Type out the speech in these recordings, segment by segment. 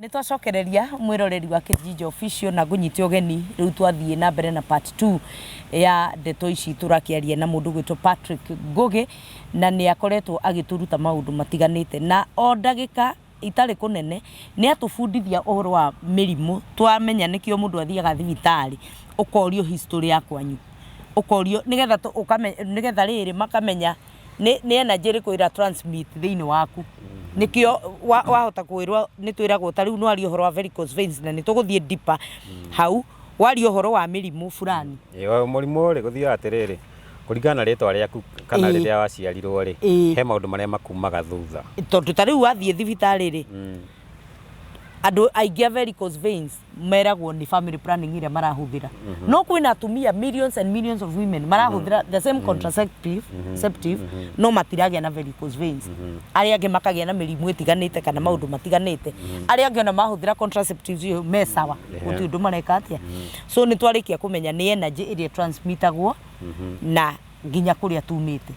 Nĩ twacokereria mwĩroreri wa Kĩnjinja Official na ngũnyite ũgeni rĩu twathiĩ na mbere na part 2 ya ndeto ici tũrakĩaria na mũndũ gwĩtwo Patrick Ngũgĩ na nĩ akoretwo agĩtũruta maũndũ matiganĩte na o ndagĩka itarĩ kũnene nĩ atũbundithia ũhoro wa mĩrimũ twamenya nĩkĩo mũndũ athiaga thibitarĩ ũkorio history ya kwanyu ũkorio nĩgetha nĩgetha rĩrĩ makamenya nĩ nĩ energy ĩrĩkũ ĩra transmit thĩinĩ waku nĩkĩo wahota kwĩrwo nĩ twĩragwo ta rĩu nĩwaria ũhoro wa varicose veins na nĩ tũgũthiĩ deeper hau waria ũhoro wa mĩrimũ fulani. Ĩĩ mũrimũ rĩ gũthiaga atĩrĩrĩ, kũringana na rĩtwa rĩaku kana rĩrĩa waciarirwo rĩ, he maũndũ marĩa makumaga thutha. Tondũ ta rĩu wathiĩ thibitarĩ rĩ, andũ aingĩ a varicose veins meragwo nĩ family planning ĩrĩa marahũthĩra. No kwĩna atumia millions and millions of women marahũthĩra the same contraceptive ceptive, no matiragĩa na varicose veins. Arĩa angĩ makagĩa na mĩrimũ ĩtiganĩte kana maũndũ matiganĩte. Arĩa angĩ ona mahũthĩra contraceptives ĩyo me sawa, gũtirĩ ũndũ mareka atĩa. So nĩ twarĩkia kũmenya nĩ energy ĩrĩa transmitagwo na nginya kũrĩa tumĩte.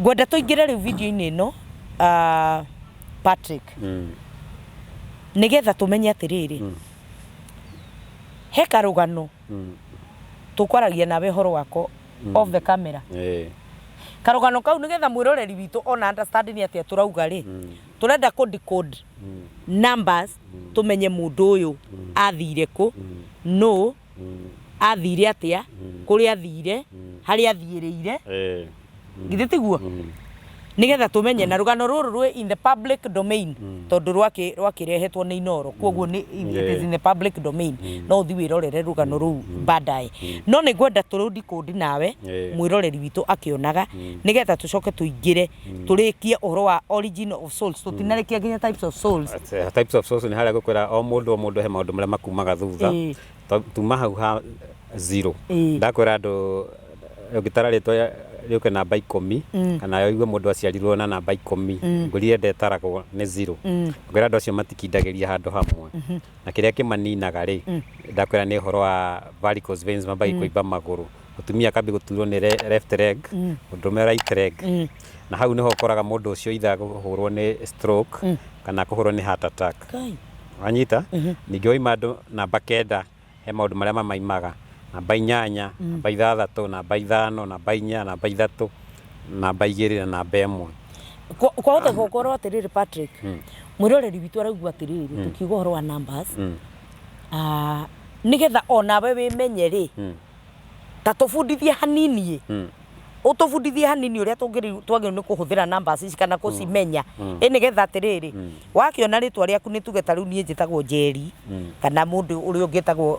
Ngwenda tũingĩre rĩu video-inĩ ĩno ah, Patrick nĩgetha tũmenye atĩrĩrĩ he karũgano tũkwaragia nawe ũhoro wako off the camera. Karũgano kau nĩgetha mwĩroreri witũ ona understand nĩ atĩa tũrauga rĩ, tũrenda kũ decode numbers tũmenye mũndũ ũyũ athire kũ, nũ athire atĩa, kũrĩa athire, harĩa athiĩrĩire. Githĩ tiguo? Nĩgetha tũmenye na rũgano rũrũ rwĩ in the public domain tondũ rwakĩrehetwo nĩ Inooro koguo nĩ it is in the public domain, no ũthiĩ wĩrorere rũgano rũu baadaye. No nĩ ngwenda tũrũ decode nawe mwĩroreri witũ akĩonaga nĩgetha tũcoke tũingĩre tũrĩkie ũhoro wa origin of souls. Tũtinarĩkia nginya types of souls. Types of souls nĩ harĩa ngũkwĩra o mũndũ o mũndũ he maũndũ marĩa makumaga thutha. Tuma hau ha zero. Ndakwĩra andũ ũngĩtara rĩtwa rĩũke namba 10 kana ũigue mũndũ aciarirwo na namba 10 ngwĩrire ndetaragwo nĩ zero. Ngwĩra andũ acio matikindagĩria handũ hamwe na kĩrĩa kĩmaninaga rĩ, ndakwĩra nĩ ũhoro wa varicose veins, mambagia kũimba magũrũ, mũtumia akambia gũturwo nĩ left leg, mũndũrũme right leg, na hau nĩho ũkoraga mũndũ ũcio either kũhũrwo nĩ stroke kana kũhũrwo nĩ heart attack. Wanyita? Ningĩ waima andũ namba 9 he maũndũ marĩa mamaimaga, namba 8, namba 6, namba 5, namba 4, namba 3, namba 2 na namba 1. Kwahota gũkorwo atĩrĩrĩ Patrick, mwĩroreri witũ araigua atĩrĩrĩ tũkiuga ũhoro wa numbers, ah, nĩgetha onawe wĩmenye rĩ, ta tũbundithie hanini ĩ, ũtũbundithie hanini ũrĩa twagĩrĩirwo nĩ kũhũthĩra numbers ici kana kũcimenya ĩ nĩgetha atĩrĩrĩ wakĩona rĩtwa rĩaku nĩ tuge ta rĩu niĩ njĩtagwo Njeri kana mũndũ ũrĩa ũngĩ etagwo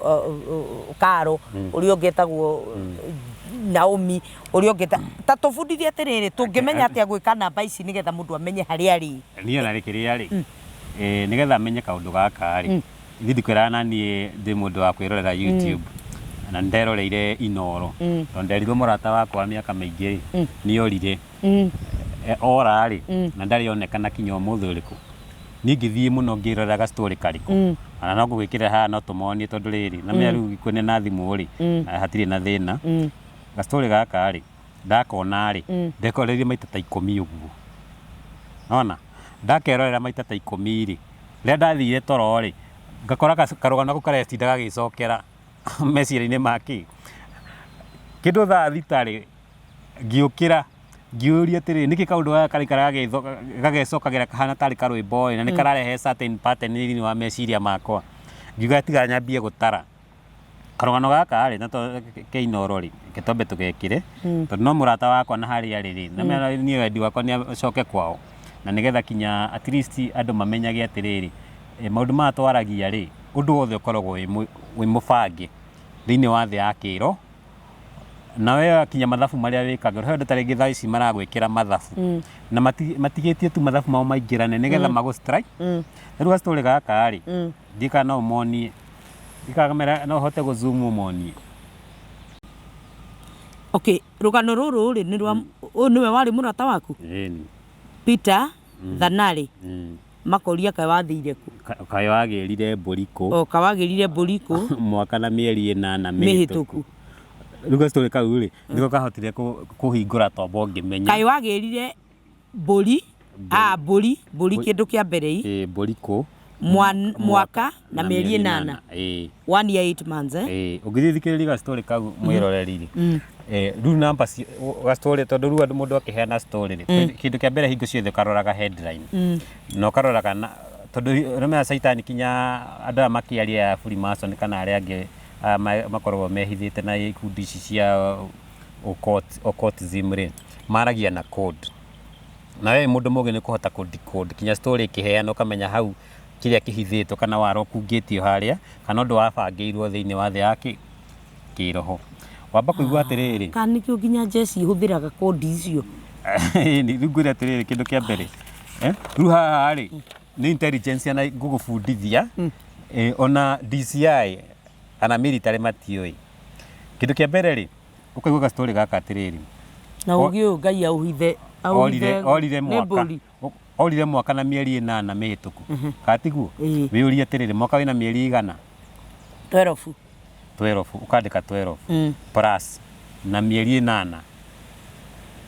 Karo, ũrĩa ũngĩ etagwo Naomi, ũrĩa ũngĩ ta tũbundithie atĩrĩrĩ tũngĩmenya atĩa gwĩka namba ici nĩgetha mũndũ amenye harĩa arĩ. Niĩ ona kĩrĩa rĩ, nĩgetha menye kaũndũ gaka rĩ, ithuĩ ndikwĩraga na niĩ ndĩ mũndũ wa kwĩrorera YouTube na nĩ nderoreire Inooro tondũ nderirwo mũrata wakwa wa mĩaka mĩingĩ rĩ nĩ orire. Ora rĩ na ndarĩ onekana kinya ũmũthĩ ũrĩkũ. Niĩ ngĩthiĩ mũno ngĩrorera ga story karĩkũ ona no ngũgwĩkĩrĩra haha no tũmonie tondũ rĩrĩ na menya rĩu kwĩna na thimũ rĩ hatirĩ na thĩna. Ga story gaka rĩ ndakona rĩ ndekoreire maita ta 10 ũguo. Nĩwona? Ndakerorera maita ta 10 rĩ, rĩrĩa ndathire toro rĩ, ngakora karũgano kau karetinda gagĩcokera meciria-inĩ ma kĩ. Kĩndũ thaa thita rĩ, ngĩũkĩra ngĩũria atĩrĩrĩ, nĩkĩ kaũndũ gaka karaikara gagecokagĩra kahana tarĩ karwĩmbo ĩ, na nĩ kararehe certain pattern thĩinĩ wa meciria makwa. Ngiuga tiga nyambie gũtara. Karũgano gaka rĩ, ke Inooro rĩ, reke twambe tũgekĩre, tondũ no mũrata wakwa na harĩa arĩ rĩ, na niĩ wendi wakwa nĩ acoke kwao, na nĩgetha kinya at least andũ mamenyage atĩrĩrĩ, maũndũ maya twaragia rĩ, ũndũ wothe ũkoragwo wĩ mũbange thĩinĩ wa thĩ ya kĩro, na we wakinya mathabu marĩa wĩkaga, he andũ ta rĩngĩ thaa ici maragwĩkĩra mathabu, na matigĩtie tu mathabu mao maingĩrane nĩgetha magũ strike. Rĩu ga story gaka rĩ, ndiũĩ kana no ũmonie. Ndikamera no hote gũ zoom ũmonie. Okay, rũgano rũrũ rĩ nĩ rwa ũyũ nĩwe warĩ mũrata waku? Ĩni. Peter Thanarĩ. Makoria kaĩ wathire kũ? Kaĩ wagĩrire mbũri kũ? O kaĩ wagĩrire mbũri kũ? Mwaka na mĩeri 8 mĩhĩtũku. Rĩu ga story kau rĩ, nĩko kahotire kũhingũra tombo ngĩmenya. Kaĩ wagĩrire mbũri, ah mbũri, mbũri kĩndũ kĩa mbere i. Ĩĩ mbũri kũ? Mwaka na mĩeri 8. Ĩĩ. 1 year 8 months, eh? Ĩĩ, ũngĩthiĩ thikĩrĩria ga story kau mwĩroreri rĩ, rĩu namba ga story, tondũ rĩu andũ mũndũ akĩheana story rĩ, kĩndũ kĩa mbere hingo ciothe ũkaroraga headline na ũkaroraga na tondũ ũramenya caitani kinya andũ aya makĩaria ya Freemason kana arĩa angĩ aya makoragwo mehithĩte na ikundi ici cia occultism rĩ, maragia na code, na we mũndũ mũgĩ nĩ kũhota kũ decode kinya story ĩkĩheanwo, ũkamenya hau kĩrĩa kĩhithĩtwo kana wara ũkungĩtio harĩa kana ũndũ wabangĩirwo thĩinĩ wa thĩ ya kĩroho. Wamba kũigua atĩrĩrĩ. Kana nĩkĩo nginya jeshi ihũthĩraga kodi icio? Ĩni, rĩu ngwĩre atĩrĩrĩ, kĩndũ kĩa mbere, rĩu haha rĩ nĩ intelligence na ngũgũbundithia, ona DCI kana military matiũĩ. Kĩndũ kĩa mbere rĩ, ũkaigua ga story gaka atĩrĩrĩ. Na ũgĩ ũyũ Ngai aũhithe. Orire Aũhithe orire nĩ mwaka mbũri. Orire mwaka na mĩeri 8 mĩhĩtũku, katiguo? Ĩĩ. Wĩyũrie atĩrĩrĩ, mwaka wĩna mĩeri igana? 12. 12, ũkandĩka 12 plus na mĩeri 8,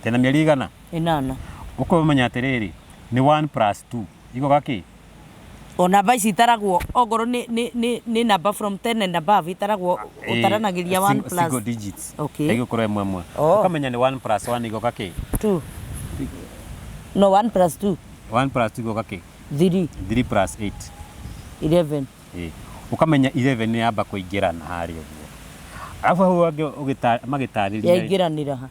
tena mĩeri igana? 8. Ũkamenya atĩrĩrĩ, nĩ 1 plus 2 igoka kĩ? O namba ici itaragwo ongorwo nĩ namba from 10 and above itaragwo ũtaranagĩria 1 plus single digits. Okay. Ĩgũkorwo ĩmwe ĩmwe. Oh. Ũkamenya nĩ 1 plus 1 igoka kĩ? 2, no, 1 plus 2. 1 plus 2 igoka kĩ? 3. 3 plus 8. 11. Ĩ, ũkamenya 11 nĩ yamba kũingĩrana harĩa ũguo, arabu hau hangĩ magĩtarĩria rĩ, Yaingĩranĩra ha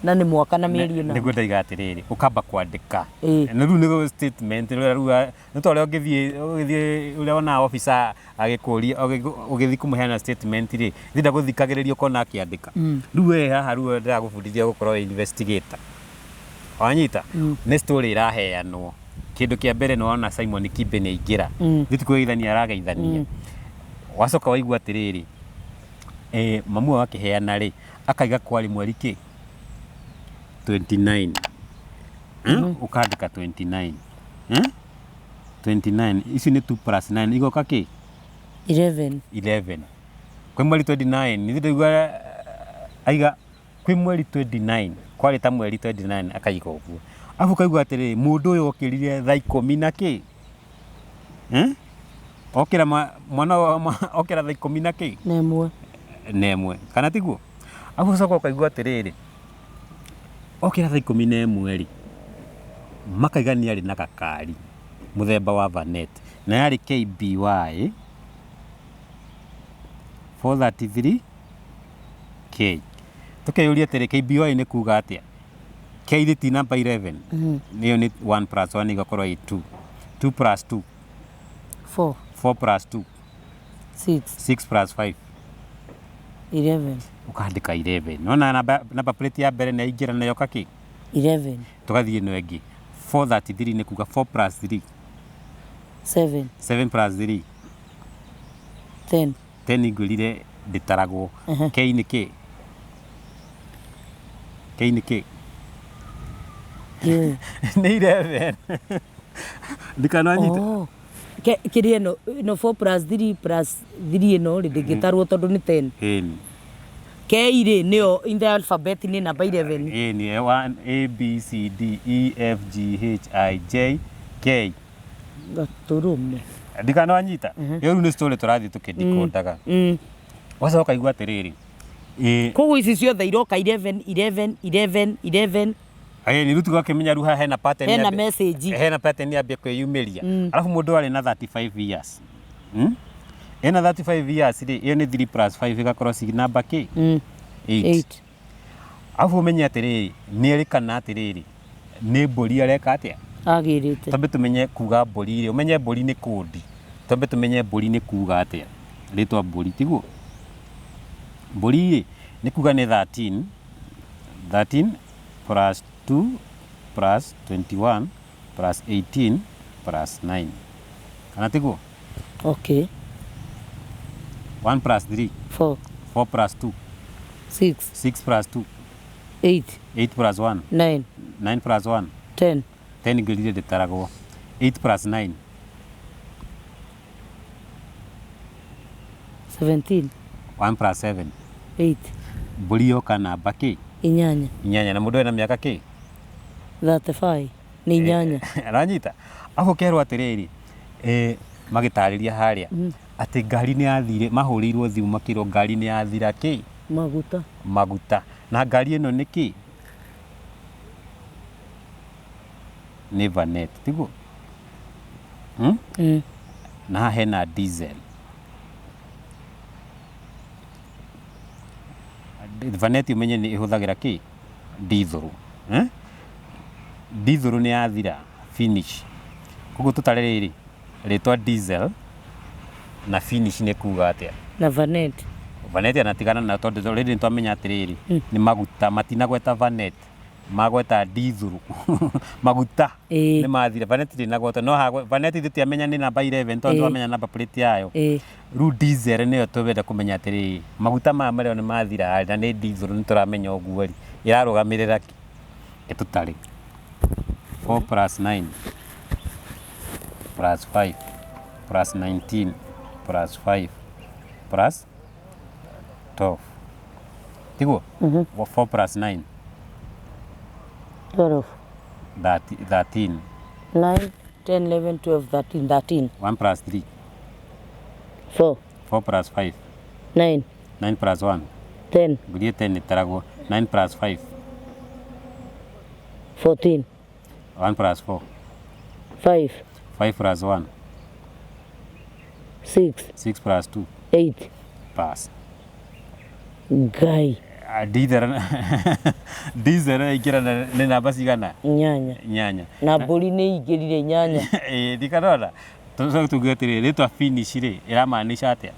na nĩ mwaka na mĩeri 8? Nĩguo ndaiga atĩrĩrĩ, ũkamba kwandĩka. Ĩĩ. Na rĩu nĩguo statement rĩrĩa rĩu nĩ ta ũrĩa ũngĩthiĩ ũrĩa wonaga officer agĩkũria ũgĩthiĩ kũmũheana statement rĩ, ndĩrenda gũthikagĩrĩria ũkona akĩandĩka. Rĩu we haha rĩu ndĩragũbundithia gũkorwo wĩ investigator, wanyita? Nĩ story ĩraheanwo. Kĩndũ kĩa mbere nĩ wona Simon Kibe nĩ aingĩra, nĩ ti kũgeithania arageithania. Wacoka waigua atĩrĩrĩ, mamu wao akĩheana rĩ, akaiga kwarĩ mweri kĩ 29. Ũkandĩka 29, 29 ici nĩ 2 plus 9 igoka kĩ? 11. 11. Kwĩ mweri 29 nĩ ndaigua aiga kwĩ mweri 29, kwarĩ ta mweri 29, akaiga ũguo. Arabu ũkaigua atĩrĩrĩ, mũndũ ũyũ okĩrire thaa 10 na kĩ, eh? Okĩra mwana okĩra thaa 11 na kĩ? Na ĩmwe. Na ĩmwe, kana tiguo? Arabu ũcoka ũkaigua atĩrĩrĩ, okĩra thaa 11 rĩ, makaiga nĩ arĩ na gakari mũthemba wa Vanet na yarĩ KBY 433 K. Tũkeyũria atĩrĩ, KBY nĩ kuga atĩa? K nĩ ti namba 11? Nĩyo nĩ 1 plus 1 igakorwo ĩ 2, 2 plus 2? 4. 4 plus 2? 6. 6 plus 5? 11. Ũkandĩka 11. Nona namba plate ya mbere nĩ yaingĩra na yoka kĩ? 11. Tũgathiĩ ĩno ĩngĩ, 433 nĩ kuga 4 plus 3? 7. 7 plus 3? 10. 10 ngwĩrire ndĩtaragwo. K nĩ kĩ? K nĩ kĩ? Ndiũĩ. Nĩ 11, ndikananyita. Oh. Kĩrĩa ĩno 4 plus 3 plus 3 ĩno rĩ, ndĩngĩtarwo tondũ nĩ 10. Ĩni. K rĩ, nĩyo in the alphabet nĩ namba 11. Ĩni, 1 A B C D E F G H I J K. Gatũrũme. Ndikananyita, ĩyo rĩu nĩ story tũrathiĩ tũkĩdikondaga. Wacoka ũkaigua atĩrĩrĩ, Koguo ici ciothe iroka 11 11 11 11. Ĩni, rĩu tũgakĩmenya rĩu haha hena pattern. Hena message. Hena pattern yambia kwĩyumĩria. Alafu mũndũ arĩ na 35 years, Ena 35 years rĩ, ĩyo nĩ 3 plus 5 ĩgakorwo ci namba kĩ? 8. 8. Alafu ũmenye atĩrĩrĩ, nĩ erĩkana atĩrĩrĩ, nĩ mbũri areka atĩa? Agĩrĩte. Twambe tũmenye kuga mbũri rĩ, ũmenye mbũri nĩ kũndi. Twambe tũmenye mbũri nĩ kuga atĩa, rĩtwa mbũri, tiguo? Mbũri rĩ, nĩ kuga nĩ 13, 13 plus 2 plus 21 plus 18 plus 9, kana tiguo? Okay. 1 plus 3? 4. 4 plus 2? 6. 6 plus 2? 8. 8 plus 1? 9. 9 plus 1? 10. 10 ngwĩrire ndĩtaragwo. 8 plus 9? 17. 1 plus 7? 8. Mbũri yoka namba kĩ? 8. 8. Na mũndũ ena mĩaka kĩ? 35 nĩ 8. Aranyita. Afu ũkerwo atĩrĩrĩ, Magĩtarĩria harĩa atĩ ngari nĩ yathire, mahũrĩirwo thimũ makĩrwo ngari nĩ yathira kĩ? Maguta. Maguta. Na ngari ĩno nĩ kĩ? Nĩ vanette, tiguo? Hmm? Na haha hena diesel. Vanette ũmenye nĩ ĩhũthagĩra kĩ? Ndithũrũ. Eh? Ndithũrũ nĩ yathira, finish. Koguo tũtare rĩrĩ, rĩtwa diesel na finish nĩ kuga atĩa? Na vanette. Vanette anatigana nayo tondũ already nĩ twamenya atĩrĩrĩ, nĩ maguta, matinagweta vanette, magweta ndithũrũ. Maguta nĩ mathira, vanette ndĩnagwetwo, no haha vanette ithuĩ tiamenya nĩ namba 11 tondũ twamenya number plate yayo. Rĩu diesel nĩyo tũrenda kũmenya atĩrĩrĩ, maguta maya marĩa nĩ mathira rĩ, na nĩ ndithũrũ nĩ tũramenya ũguo rĩ, ĩrarũgamĩrĩra kĩ? Reke tũtare. 4 plus 9 plus 5 plus 19 plus 5 plus 12. Tiguo? 4 plus 9. 12. 13. 9, 10, 11, 12, 13, 13. 1 plus 3. 4. 4 plus 5. 9. 9 plus 1. 10. Ngurie 10 ĩtaragwo. 9 plus 5. 14. 1 plus 4. 5. 5 plus 1. 6. 6 plus 2. 8. Pass. Ngai. Diesel diesel ĩingĩra nĩ namba cigana? Inyanya. Inyanya. Na mbũri nĩ ingĩrire inyanya. Ĩĩ ndikanona. Tũcoke tuge atĩrĩrĩ, rĩtwa finish rĩ, ĩramaanisha atĩa?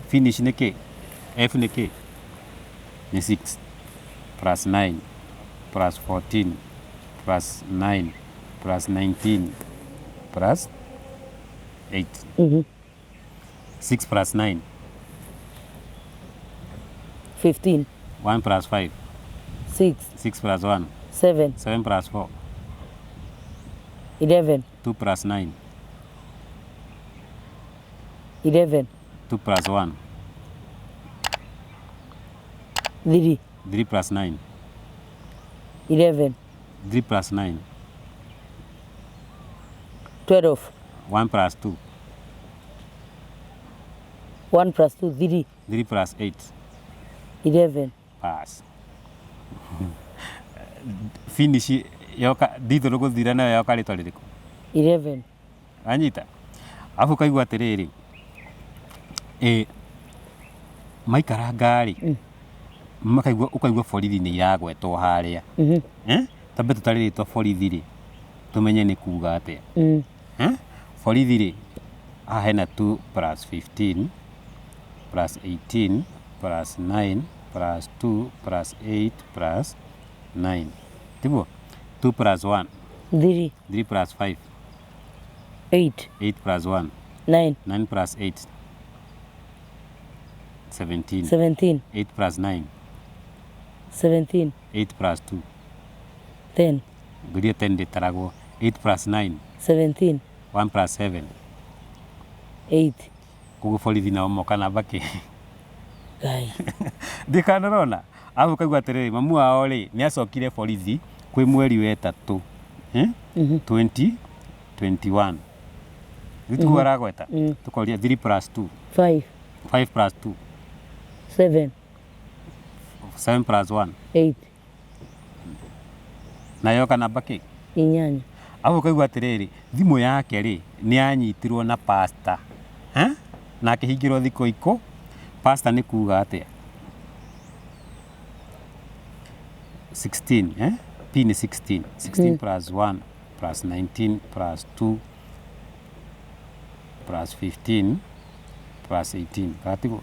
Finish nĩ kĩ? F nĩ kĩ? Nĩ 6 plus 9 plus 14 plus 9 plus 19 plus 8. 6 plus 9. 15. 1 plus 5. 6. 6 plus 1. 7. 7 plus 4. 11. 2 plus 9. 11. 2 plus 1. 3. 3 plus 9. 11. 3 plus 9. 12. 1 plus 2. 1 plus 2, 3. 3 plus 8. 11. Pass. Finish yoka ndithũrũ gũthira nayo yoka rĩtwa rĩrĩkũ? 11. Anyita. Alafu ukaigua atĩrĩrĩ, maikaranga rĩ, makaigua ũkaigua borithi nĩ iragwetwo harĩa. Eh? Tambe tũtare rĩtwa borithi rĩ, tũmenye nĩ kuga atĩa. Eh? Borithi rĩ, haha hena 2 plus 15 plus 18 plus 9 plus 2 plus 8 plus 9. Tiguo? 2 plus 1. 3. 3 plus 5. 8. 8 plus 1. 9. 9 plus 8. 17. 17. 8 plus 9. 17. 8 plus 2. 10. Ngũria 10 ndĩtaragwo. 8 plus 9. 17. 1 plus 7. 8. Koguo borithi nao moka namba kĩ? Ngai. Ndikanarona. Arabu ũkaigua atĩrĩrĩ, mamu wao rĩ, nĩ acokire borithi kwĩ mweri wa ĩtatũ, eh? 2021. Gĩtiguo aragweta? Tũkoria 3 plus 2. 5. 5 plus 2. 7. 7 plus 1. 8. Na yoka namba kĩ? Inyanya. Arabu ũkaigua atĩrĩrĩ, thimũ yake rĩ, nĩ yanyitirwo na pasta. Eh? Na akĩhingĩrwo thikũ ikũ. Pasta nĩ kuga atĩa? 16, eh? P nĩ 16. 16 plus 1 plus 19 plus 2 plus 15 plus 18. Katiguo?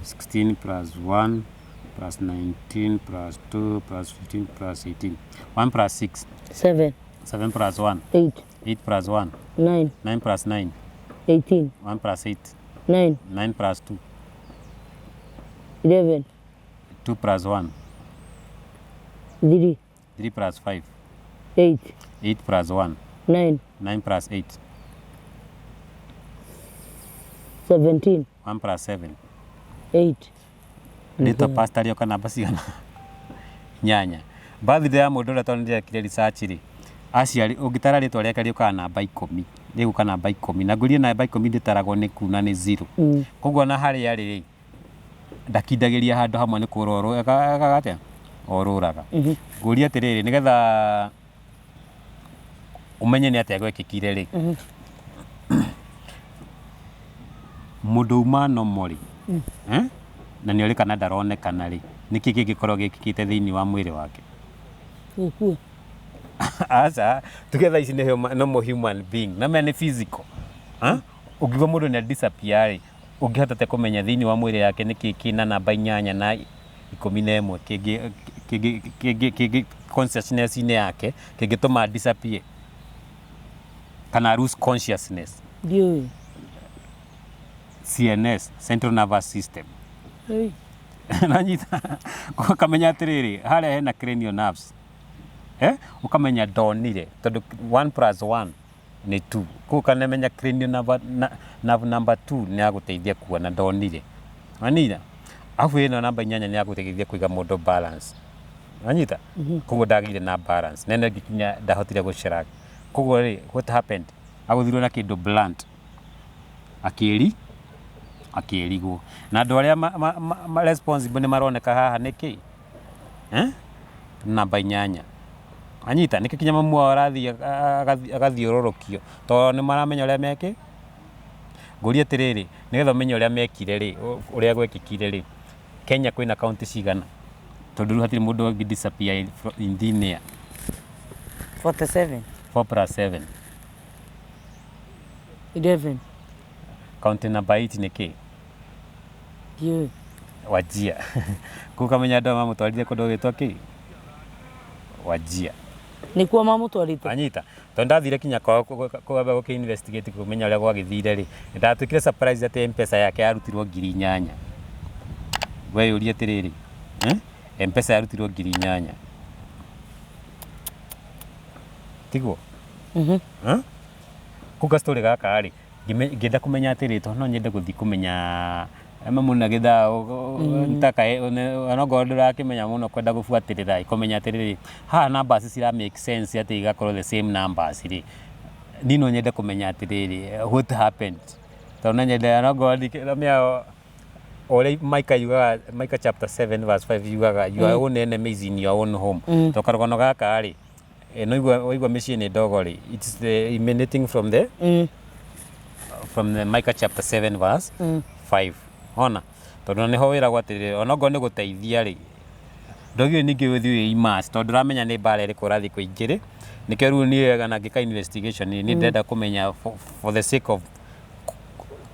16 plus 1 plus 19 plus 2 plus 15 plus 18. 1 plus 6. 7. 7 plus 1. 8. 8 plus 1. 9. 9 plus 9. 18. 1 plus 8. 9. 9 plus 2. 11. 2 plus 1. 3. 3 plus 5. 8. 8 plus 1. 9. 9 plus 8. 17. 1 plus 7. 8. Rĩtwa pastor rĩoka namba cigana? Inyanya. Birthday ya mũndũ ũrĩa tondũ nĩndekire research rĩ, Aciari ũngĩtara rĩtwa rĩake rĩũkaga namba 10, rĩgũka namba 10, na ngũrie namba 10 ndĩtaragwo nĩ kuna nĩ zero. Koguo ona harĩa arĩ rĩ, ndakindagĩria handũ hamwe nĩ kũra ekaga atĩa? Orũraga. Ngũrie atĩrĩrĩ, nĩgetha ũmenye nĩ atĩa gwekĩkire rĩ, mũndũ uma normal rĩ, eh, na nĩ orĩ kana ndaronekana rĩ, nĩkĩ kĩngĩkorwo gĩkĩkĩte thĩinĩ wa mwĩrĩ wake? Gũkua. Aca, tuge thaa ici nĩ normal human being, na menya nĩ physical. Ha? Ũngiuga mũndũ nĩ disappear rĩ, ũngĩhota atĩa kũmenya thĩinĩ wa mwĩrĩ yake nĩkĩ kĩna namba 8 na 11 kĩngĩ consciousness-inĩ yake kĩngĩtũma disappear kana lose consciousness? Ndiũĩ. CNS, Central Nervous System. Hey. Nanyita ũkamenya atĩrĩrĩ, harĩa hena cranial nerves, eh? Ũkamenya ndonire tondũ 1 plus 1 nĩ 2, koguo ũkamenya cranial nerve, nerve number 2 nĩ yagũteithia kuona ndonire. Wanira afu ĩno namba 8 nĩ yagũteithia kũiga mũndũ balance. Wanyita? Koguo ndagĩire na balance nene ngĩkinya ndahotire gũcera. Koguo rĩ, what happened, agũthirwo na kĩndũ blunt akĩri akĩrigwo na andũ arĩa ma responsible nĩ maroneka haha nĩkĩ, eh? Namba 8. Anyita nĩkĩ kinya mamu wao arathiĩ agathiũrũrũkio tondũ nĩ maramenya ũrĩa mekĩ. Ngũrie atĩrĩrĩ, nĩgetha ũmenye ũrĩa mekire rĩ, ũrĩa gwekĩkire rĩ, Kenya kwĩna kaunti cigana? Tondũ rĩu hatirĩ mũndũ ũngĩ disappear in thin air. 47. 4 plus 7. 11. Kaunti number 8 nĩ kĩ? Ndiũĩ. Wajia. Kũu kamenya andũ mamũtwarire kũndũ gwĩtwo kĩ? Wajia. Nĩkuo mamũtwarĩte? Anyita. Tondũ ndathire kinya kwao kwamba gũkĩ investigate kũmenya ũrĩa gwagĩthire rĩ, ndatuĩkire surprise atĩ M-Pesa yake yarutirwo 8,000. Weyũrie atĩrĩrĩ, eh? M-Pesa yarutirwo 8,000. Tiguo? Mhm. Eh? Kũu gastory gaka rĩ, ngĩenda kũmenya atĩrĩ, tondũ no nyende gũthiĩ kũmenya mamu na gĩthaa ntaka onokorwo ndũrakĩmenya mũno kwenda gũbuatĩrĩra kũmenya atĩrĩrĩ, haha numbers cira make sense atĩ igakorwo the same numbers rĩ, niĩ no nyende kũmenya atĩrĩrĩ, what happened, tondũ no nyende onokorwo ndikĩramenya ũrĩa Micah yugaga, Micah chapter 7 verse 5 yugaga your own enemy is in your own home. To karũgano gaka rĩ, no waigua mĩciĩ nĩ ndogo rĩ, it's the emanating from the from the Micah chapter 7 verse 5. Ona tondũ nĩho wĩragwo atĩrĩrĩ, onokorwo nĩ gũteithia rĩ, ndwagĩrĩirwo ningĩ gũthiĩ wĩ immerse tondũ ndũramenya nĩ mbara ĩrĩkũ ũrathiĩ kũingĩrĩ. Nĩkĩo rĩu niĩ ona ngĩka investigation nĩ ndĩrenda kũmenya for the sake of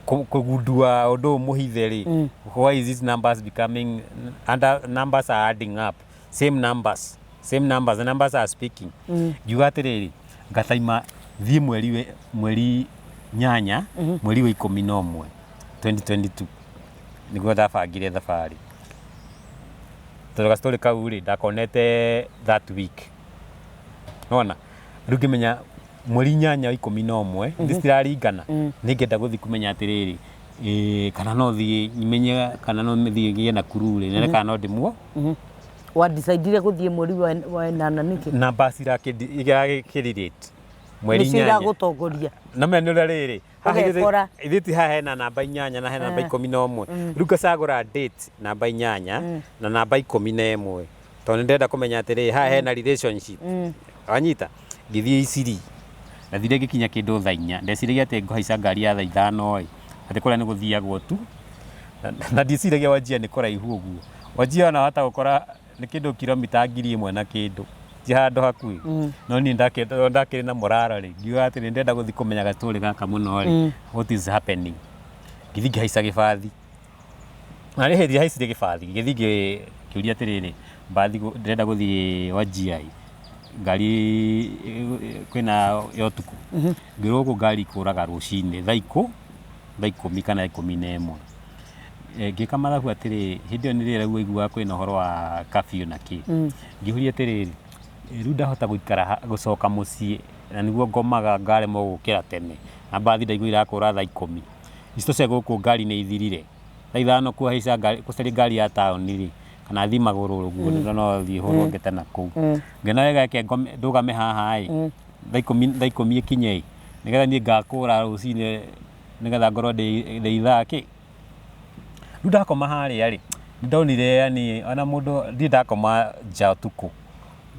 kũgundua ũndũ ũyũ mũhithe rĩ, why is these numbers becoming under numbers are adding up, same numbers, same numbers, the numbers are speaking. Ngiuga atĩrĩrĩ, ngataima thiĩ mweri 8 mweri wa 11 2022 nĩguo ndabangire thabarĩ, tondũ gastori kau rĩ ndakonete that week. Nona rĩu ngĩmenya mweri 8 wa 11 citiraringana, nĩ ngĩenda gũthiĩ kũmenya atĩrĩrĩ, kana no thiĩ menye kana no thiĩ ngĩe na kuru rĩ, nene kana no ndĩmuo. Wa decidire gũthiĩ mweri wa 8 nĩkĩ? Namba cirakĩrelate mweri Nĩcio 8. Iragũtongoria. Na menya nĩ ũrĩa rĩrĩ haha Ũgekora. Ithuĩ ti haha hena namba 8 na hena namba 11, rĩu ngacagũra date namba 8 na namba 11 tondũ nĩ ndĩrenda kũmenya atĩrĩrĩ, haha hena relationship. Wanyita, ngĩthiĩ Iciri, ndathire ngĩkinya kĩndũ thaa 4, ndeciragia atĩ ngũhaica ngari ya thaa 5 ĩ, atĩ kũrĩa nĩ gũthiagwo tu, na ndieciragia Wajia nĩ kũraihu ũguo. Wajia ona wahota gũkora nĩ kĩndũ kilomita 1000 na kĩndũ, ti handũ hakuhĩ. No niĩ ndakĩrĩ na mũrara rĩ, ngiuga atĩrĩ, ndĩrenda gũthiĩ kũmenya gatũrĩ gaka mũno rĩ, what is happening. Ngĩthiĩ ngĩhaica gĩbathi, na rĩ hĩndĩ haicire gĩbathi, ngĩthiĩ ngĩũria atĩrĩrĩ, mbathi ndĩrenda gũthiĩ Wajia ĩ, ngari kwĩna ya ũtukũ? Ngĩrwo gũkũ ngari ikũraga rũcinĩ thaa 10 kana 11. Ngĩka mathabu atĩrĩrĩ, hĩndĩ ĩyo nĩ rĩrĩa waiguaga kwĩna ũhoro wa curfew na kĩ, ngĩũria atĩrĩrĩ, rĩu ndahota gũikara gũcoka mũciĩ na nĩguo ngomaga ngaremwo gũkĩra tene, na mbathi ndaigua irakũra thaa 10, isitoshe gũkũ ngari nĩ ithirire, thaa 5 kũhaica ngari, gũcaria ngari ya taũni rĩ, kana thiĩ magũrũ ũguo no thiĩ hũrwo ngĩte na kũu. Ngĩona wega reke ndũgame haha ĩ. Thaa 10 ĩkinye ĩ, nĩgetha niĩ ngakũra rũcinĩ, nĩgetha ngorwo ndĩ ithaa kĩ. Rĩu ndakoma harĩa rĩ, nĩndonire yani ona mũndũ ndirĩ ndakoma nja ũtukũ,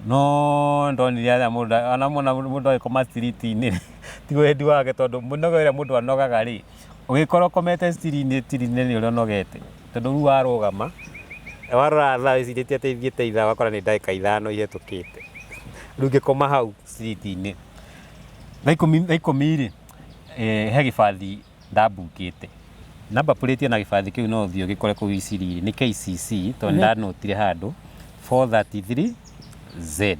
no ndonire ona mũndũ ona mũndũ agĩkoma street-inĩ ti wendi wake, tondũ mĩnoga ĩrĩa mũndũ anogaga rĩ, ũgĩkorwo ũkomete street-inĩ nĩ ũrĩa ũnogete, tondũ rĩu warũgama warora thaa wĩcirĩtie atĩ ithiĩte ithaa, ũgakora nĩ ndagĩka 5 ihĩtũkĩte. Rĩu ngĩkoma hau street-inĩ thaa 10 rĩ, he gĩbathi ndambukĩte, number plate na gĩbathi kĩu no ũthiĩ ũgĩkore kũu Eastleigh nĩ KCC, tondũ ndanotire handũ 433 Z,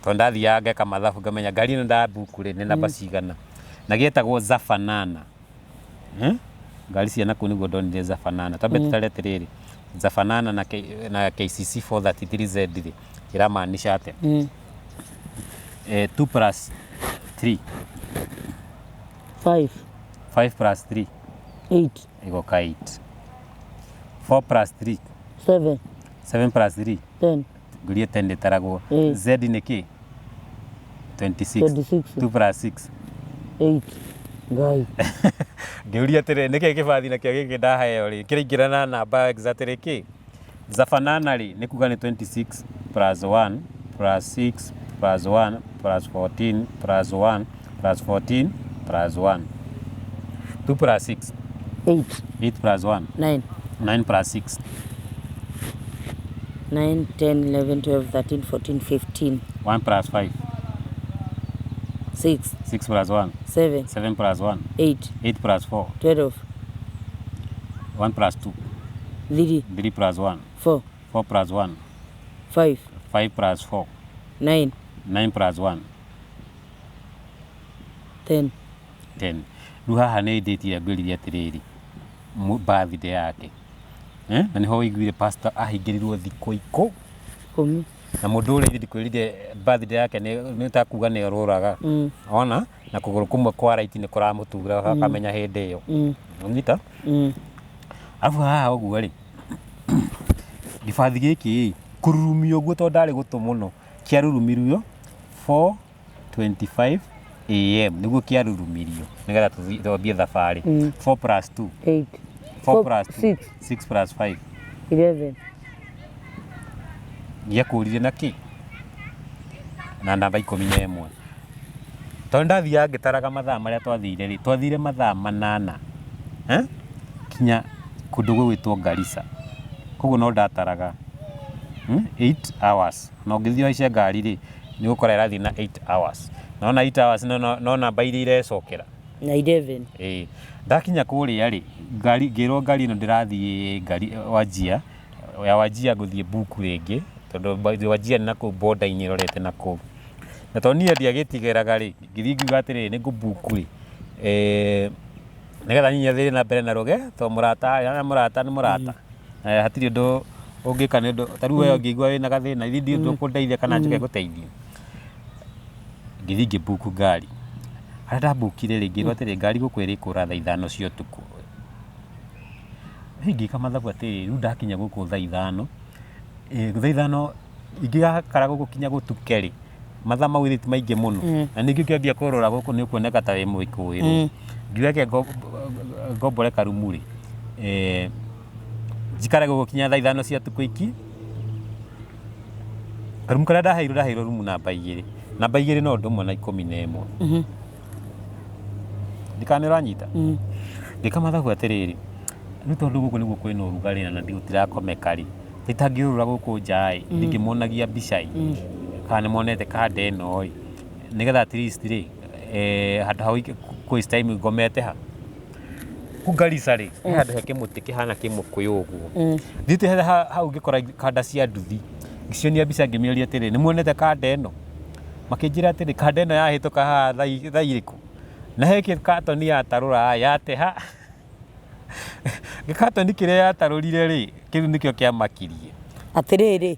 tondũ ndathiaga ngeka mathabu ngamenya ngari ĩno ndambuku rĩ nĩ namba cigana, na gĩetagwo Zafanana. Ngari cia nakũu nĩguo ndonire Zafanana. Twambe tũtare atĩrĩrĩ, Zafanana na KCC 433 Z rĩ, ĩramaanisha atĩa? 2 plus 3? 5. 5 plus 3? 8. Ĩgoka 8. 4 plus 3? 7. 7 plus 3? 10. Ngũrie 10 ĩtaragwo. Z nĩ kĩ? 26. 26. 2 plus 6? 8. Ngai. Ngĩũria atĩrĩrĩ, nĩkĩ kĩbathi nakĩo gĩkĩ ndaheo rĩ kĩraingĩra na namba exactly kĩ? Zafanana rĩ, nĩ kuga nĩ 26 plus 1 plus 6 plus 1 plus 14 plus 1 plus 14 plus 1. 2 plus 6? 8. 8 plus 1? 9. 9 plus 6? 9, 10, 11, 12, 13, 14, 15. 1 plus 5? 6. 6 plus 1? 7. 7 plus 1? 8. 8 plus 4? 12. 1 plus 2? 3. 3 plus 1? 4. 4 plus 1? 5. 5 plus 4? 9. 9 plus 1? 10. 10. Rĩu haha nĩ date ĩrĩa ngwĩrire atĩrĩrĩ, birthday yake. Na nĩho wĩiguire pastor ahingĩrĩirwo thikũ 10. Na mũndũ ũrĩa ithe ndikwĩrire birthday yake nĩ ta kuga nĩ orũraga. Ona na kũgũrũ kũmwe kwa right nĩ kũramũtura, akamenya hĩndĩ ĩyo. Ũnyita? Arabu haha ũguo rĩ, gĩbathi gĩkĩ ĩ, kũrurumio ũguo tondũ ndarĩ gũtũ mũno, kĩarurumirio 4:25 am nĩguo kĩarurumirio nĩgetha twambie thabarĩ. 4 plus 2? 8. 4 plus 2? 6. 6 plus 5? 11. Gĩakũrire na kĩ na namba 11, tondũ ndathiaga ngĩtaraga mathaa marĩa twathire rĩ, twathire mathaa 8 kinya kũndũ gũgwĩtwo Garissa, koguo no ndataraga 8 hours, na ũngĩthiĩ ũhaice ngari rĩ, nĩ ũgũkora ĩrathiĩ na 8 hours, nona 8 hours no namba iria irecokera. Na 11. Ĩĩ, ndakinya kũrĩa rĩ, ngari ngĩrwo ngari ĩno ndĩrathiĩ ngari Wajir ya Wajir, ngũthiĩ Buku rĩngĩ, tondũ Wajir nĩ nakũu border-inĩ ĩrorete nakũu, na tondũ niĩ ndiagĩtigĩraga rĩ, ngĩthiĩ ngiuga atĩrĩrĩ, nĩ ngũbuku rĩ, nĩgetha niĩ thiĩ na mbere na rũge, tondũ mũrata mũrata nĩ mũrata. Hatirĩ ũndũ ũngĩka nĩ ũndũ ta rĩu we ũngĩigua wĩna gathĩna, ithuĩ ndiũĩ ndũkũndeithia kana njoke ngũteithie. Ngĩthiĩ ngĩbuku ngari, harĩa ndabukire rĩ, ngĩrwo atĩrĩ, ngari gũkũ ĩrĩkũra thaa 5 cia ũtukũ. Hĩ, ngĩka mathabu atĩrĩrĩ, rĩu ndakinya gũkũ thaa 5, thaa 5 ingĩgakara gũkũ kinya gũtuke rĩ, mathaa mau githĩ ti maingĩ mũno, na ningĩ ũngĩambia kũrũra gũkũ nĩ ũkuoneka ta wĩ mũĩkũĩrwo. Ngiuga reke ngombore karumu rĩ, njikare gũkũ kinya thaa 5 cia ũtukũ iki. Karumu karĩa ndaheirwo, ndaheirwo rumu namba 2. Namba 2 no ũndũ ũmwe na 11. Ndikana nĩ ũranyita? Ngĩka mathabu atĩrĩrĩ, rĩu tondũ gũkũ nĩguo kwĩna ũrugarĩ na gũtirakomeka rĩ, itangĩũrũra gũkũ nja ĩ, ndingĩmonagia mbica ĩ, kana nĩ monete kanda ĩno ĩ, nĩgetha at least rĩ, handũ ha waste time ngomete ha. Kũu Garissa rĩ, he handũ he kĩmũtĩ kĩhana kĩmũkũyũ ũguo. Thiĩte hau ngĩkora kanda cia nduthi, ngĩcionia mbica ngĩmĩũria atĩrĩ, nĩ muonete kanda ĩno? Makĩnjĩra atĩrĩ, kanda ĩno yahĩtũka haha thaa irĩkũ? Na he katoni yatarũra yateha. Gĩkatoni kĩrĩa yatarũrire rĩ, kĩu nĩkĩo kĩamakirie. Atĩrĩrĩ,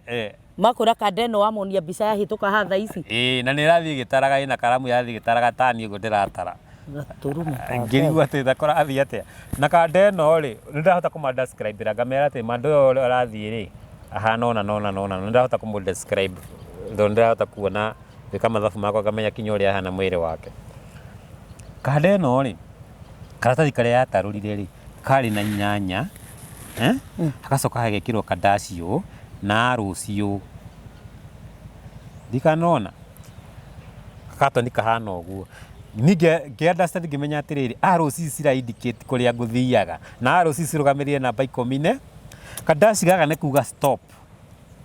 makwĩra kanda ĩno wamonia mbica yahĩtũka haha thaa ici? Ĩĩ, na nĩ ĩrathiĩ ĩgĩtaraga, ĩna karamu yarathiĩ ĩgĩtaraga tani ũguo ndĩratara. Gatũrũme ka Ngai. Ngĩrigwo atĩ ta kũrathiĩ atĩa. Na kanda ĩno rĩ, nĩ ndahota kũma describe ngamera atĩ mũndũ ũyũ ũrathiĩ rĩ, ahana ũna na ũna na ũna, nĩ ndahota kũmũ describe tondũ nĩ ndĩrahota kuona Gwĩka mathabu makwa ngamenya kinya ũrĩa ahana mwĩrĩ wake. Kanda ĩno rĩ, karatathi karĩa yatarũrire rĩ, karĩ na inyanya, eh? Hagacoka hagekĩrwo kadaci ũũ na rũciũ. Ndikanona gatoni kahana ũguo. Niĩ ngĩ understand ngĩmenya atĩrĩrĩ, arrows ici cira indicate kũrĩa ngũthiaga na arrows ici cirũgamĩrĩire namba ikũmi na kadaci gaka nĩ kuga stop.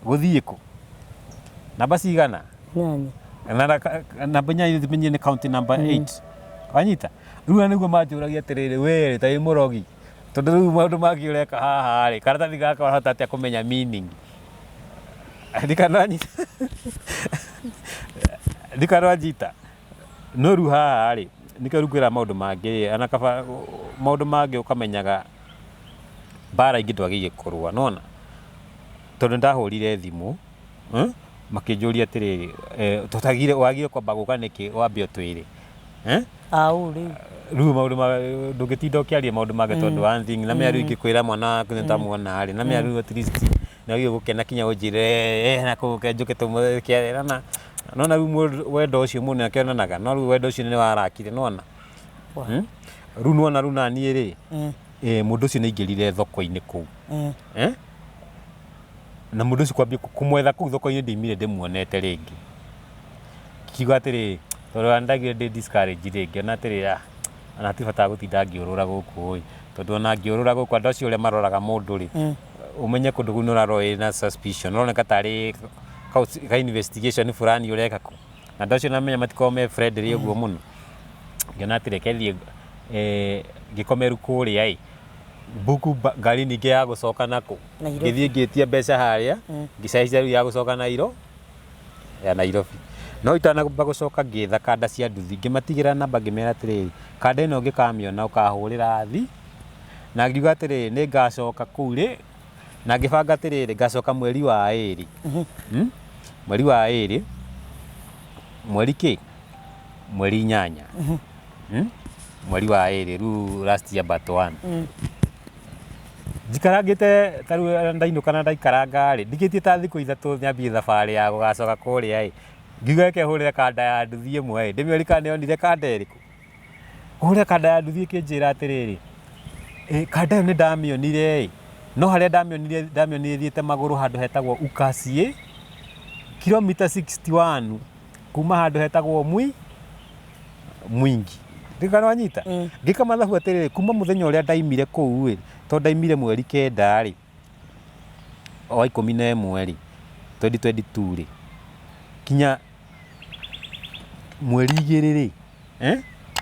Gũthiĩ kũ? Namba cigana? Inyanya. Na namba inyanya ithimenye nĩ county number 8. Wanyita? Rĩu nĩguo manjũragia atĩrĩrĩ, we rĩ ta wĩ mũrogi? Tondũ rĩu maũndũ mangĩ ũreka haha rĩ, karatathi gaka wahota atĩa kũmenya meaning? Ndikananyita. Ndikananjita. No rĩu haha rĩ, nĩkĩo rĩu ngwĩra maũndũ mangĩ rĩ, ona kaba maũndũ mangĩ ũkamenyaga mbara ingĩ ndwagĩrĩire kũrũa, nĩwona? Tondũ nĩndahũrire thimũ, makĩnjũria atĩrĩrĩ, tũtagire wagire kwamba gũka nĩkĩ wambe ũtwĩre? Aũ rĩu? Rĩu maũndũ ma ndũngĩtinda ũkĩaria maũndũ mangĩ tondũ one thing na mĩario ingĩkwĩra mwana waku nĩũtamuona rĩ, na mĩario at least nĩwagĩrĩirwo gũkena kinya ũnjĩre na kũu njũke tũmũkĩarĩra na nĩwona rĩu mũndũ wendo ũcio mũndũ nĩakĩonanaga, no rĩu wendo ũcio nĩwarakire nĩwona? Rĩu nĩwona rĩu naniĩ rĩ, mũndũ ũcio nĩaingĩrire thoko-inĩ kũu. Na mũndũ ũcio kwambia kũmwetha kũu thoko-inĩ ndiumire ndĩmuonete rĩngĩ. Ngiuga atĩrĩrĩ, tondũ ona nĩndaiguire ndĩ discouraged rĩ, ngĩona atĩrĩrĩ ah, ona hatirĩ bata wa gũtinda ngĩũrũra gũkũ ĩ, tondũ ona ngĩũrũra gũkũ andũ acio ũrĩa maroraga mũndũ rĩ, ũmenye kũndũ kũu nĩ ũrarorwo wĩna suspicion, ũroneka tarĩ ka investigation fulani ũreka kũu. Na andũ acio namenya matikoragwo me friendly ũguo mũno. Ngĩona atĩ reke thiĩ ngĩkomeru kũrĩa ĩ, mbuku ngari ningĩ ya gũcoka nakũ, Nairobi. ngĩthiĩ ngĩtia mbeca harĩa, ngĩcaica rĩu ya gũcoka Nairo, ya Nairobi. No itanamba gũcoka ngĩetha kanda cia nduthi, ngĩmatigĩra namba ngĩmera atĩrĩrĩ, kanda ĩno ũngĩkamĩona ũkahũrĩra thi, na ngiuga atĩrĩrĩ, nĩ ngacoka kũu rĩ, na ngĩbanga atĩrĩrĩ, ngacoka mweri wa ĩrĩ, mweri wa ĩrĩ, mweri kĩ, mweri inyanya, mweri wa ĩrĩ rĩu last year but one. Njikarangĩte ta rĩu ndainũka na ndaikaranga rĩ, ndigĩtie ta thikũ ithatũ nyambie thabarĩ ya gũgacoka kũrĩa ĩ, ngiuga reke hũrĩre kanda ya nduthi ĩmwe ĩ, ndĩmĩũrie kana nĩyonire kanda ĩrĩkũ. Kũhũrĩra kanda ya nduthi ĩkĩnjĩra atĩrĩrĩ, kanda ĩyo nĩndamĩonire ĩ, no harĩa ndamĩonire ndamĩonire ĩthiĩte magũrũ handũ hetagwo Ukasiĩ, kilomita 61 kuma handũ hetagwo Mwingi. Ndiũĩ kana nĩwanyita? Ngĩka mathabu atĩrĩrĩ, kuma mũthenya ũrĩa ndaimire kũu ĩ, tondũ ndaimire mweri kenda rĩ, wa 11 rĩ, 2022 rĩ, kinya mweri igĩrĩ rĩ,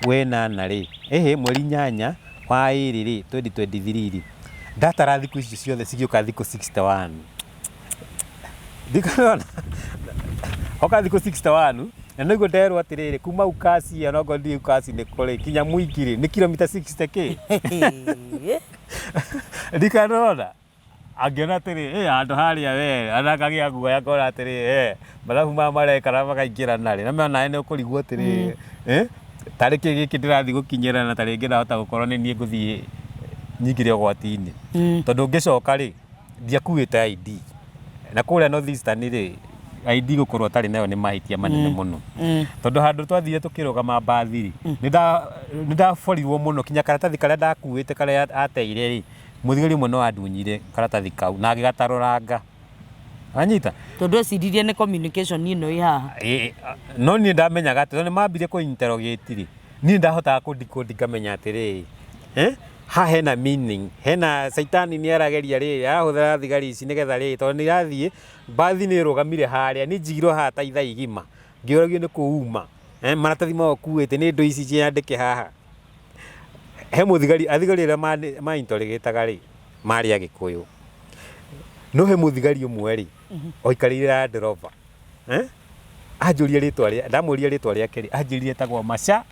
wa ĩnana rĩ, ĩhĩ mweri inyanya wa ĩrĩ rĩ, 2023 rĩ, ndatara thikũ icio ciothe cigĩũka thikũ 61. Ndikarona hoka thikũ 61 na nĩguo nderwo atĩrĩrĩ kuma Ukasi onokorwo ndiũĩ Ukasi nĩ kũ rĩ kinya Mwingi rĩ nĩ kilomita 60 kĩ ndikanona angĩona atĩrĩ ĩ handũ harĩa we ona akagĩa guoya akona atĩrĩ eh mathabu maya mareka na makaingĩrana rĩ na nawe nĩ ũkũrigwo atĩrĩ eh tarĩ kĩ gĩkĩ ndĩrathiĩ gũkinyĩra na tarĩngĩ ndahota gũkorwo nĩ niĩ ngũthiĩ nyingĩre ũgwati-inĩ tondũ ngĩcoka rĩ ndiakuĩte ID na kũrĩa North Eastern rĩ ID gũkorwo ũtarĩ nayo nĩ mahĩtia manene mũno tondũ handũ twathire tũkĩrũgama mbathi rĩ nĩ ndaborirwo mũno kinya karatathi karĩa ndakuĩte karĩa ateire rĩ mũthigari ũmwe no andunyire karatathi kau na agĩgatarũranga wanyita Tondũ eciririe nĩ communication ĩno ĩ haha. Ĩ, no niĩ ndamenyaga atĩ tondũ nĩ mambire kũ interrogate rĩ niĩ ndahotaga kũ decode ngamenya atĩrĩrĩ eh, haha hena meaning hena caitani nĩ arageria rĩrĩ arahũthĩra thigari ici nĩgetha rĩrĩ tondũ nĩ irathiĩ mbathi nĩ ĩrũgamire harĩa niĩ njigirwo haha ta ithaa igima ngĩũragio nĩ kũ uma eh, maratathi maya ũkuĩte nĩ indo ici ciandĩke haha he mũthigari athigari arĩa ma interrogate-aga rĩ marĩ agĩkũyũ no he mũthigari ũmwe rĩ oikarĩire Land Rover eh? Anjũria rĩtwa rĩa ndamũria rĩtwa rĩake rĩ anjĩrire etagwo Macha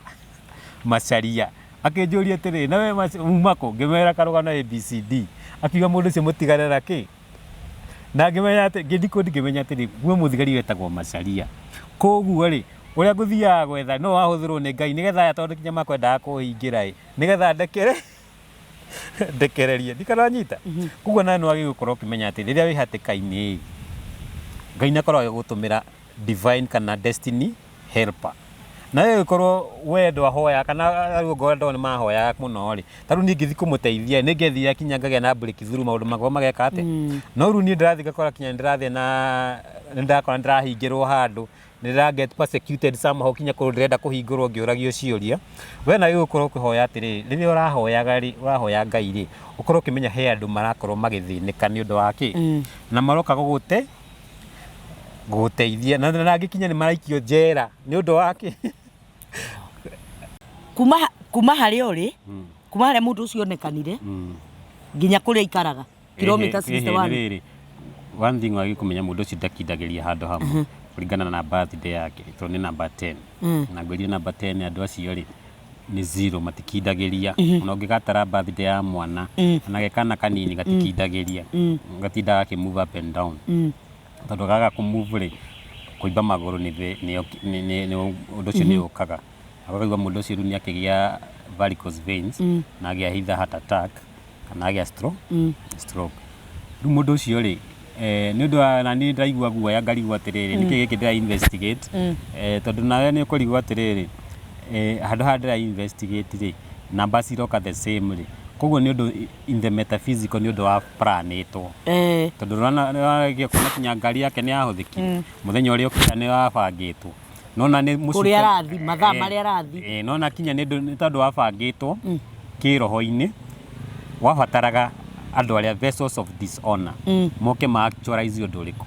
Macharia akĩnjũria atĩrĩrĩ nawe uma kũ ngĩmwĩra karũgano ABCD akiuga mũndũ ũcio mũtigane na kĩ na ngĩmenya atĩ ngĩ decode ngĩmenya atĩrĩ gwĩ mũthigari wetagwo Macharia koguo rĩ ũrĩa ngũthiaga gwetha no wahũthĩrwo nĩ Ngai nĩgetha aya tondũ nginya makwendaga kũhingĩra ĩ nĩgetha ndekere ndekererie ndikananyita koguo nawe nĩ wagĩrĩirwo gũkorwo ũkĩmenya atĩ rĩrĩa wĩ hatĩka-inĩ ĩ Ngai nĩ akoragwo agĩgũtũmĩra. Divine kana destiny helper. Na ĩgĩkorwo we ndwahoya kana rĩu ongorwo andũ nĩ mahoyaga mũno rĩ, ta rĩu niĩ ngĩthiĩ kũmũteithia nĩ ngĩathiaga kinya ngagĩa na breakthrough maũndũ makwa mageka atĩa. No rĩu niĩ ndĩrathiĩ ngakora kinya nĩ ndĩrathiĩ na nĩ ndĩrakora nĩ ndĩrahingĩrwo handũ, nĩ ndĩra get persecuted somehow kinya kũndũ ndĩrenda kũhingũrwo ngĩũragio ciũria. We nawe ũgũkorwo ũkĩhoya atĩrĩrĩ, rĩrĩa ũrahoyaga rĩ, ũrahoya Ngai rĩ, ũkorwo ũkĩmenya he andũ marakorwo magĩthĩnĩka nĩ ũndũ wa kĩ? Na maroka gũgũte gũgũteithia na na angĩ kinya nĩ maraikio njera nĩ ũndũ wa kĩ? Kuma harĩa ũrĩ, kuma harĩa mũndũ ũcio onekanire nginya kũrĩa aikaraga, kilomita 61. Rĩrĩ, one thing wagĩrĩirwo kũmenya, mũndũ ũcio ndakindagĩria handũ hamwe kũringana na birthday yake, tondũ nĩ namba 10. Na ngwĩrire namba 10, andũ acio rĩ, nĩ zero, matikindagĩria. Ona ũngĩgatara birthday ya mwana ona ge kana kanini, gatikindagĩria, gatindaga gakĩ move up and down, tondũ gaga kũ move rĩ, kũimba magũrũ nĩ ũndũ ũcio nĩ ũkaga. Na ũkaigua mũndũ ũcio rĩu nĩ akĩgĩa varicose veins na agĩa either heart attack kana agĩa stroke. Rĩu mũndũ ũcio rĩ, nĩ ũndũ wa nani, ndĩraigua guoya, ngarigwo atĩrĩrĩ, nĩkĩ gĩkĩ ndĩra investigate? Tondũ nawe nĩ ũkũrigwo atĩrĩrĩ, handũ haha ndĩra investigate rĩ, namba ciroka the same rĩ, koguo nĩ ũndũ in the metaphysical, nĩ ũndũ wa planĩtwo. Tondũ nĩwaragia kuona kinya ngari yake nĩ yahũthĩkire mũthenya ũrĩa ũkĩra nĩ wabangĩtwo, nona nĩ mũcuke. Kũrĩa arathi, mathaa marĩa arathi. Nona kinya nĩ tondũ wabangĩtwo kĩroho-inĩ, wabataraga andũ arĩa vessels of dishonor moke ma actualize ũndũ ũrĩkũ,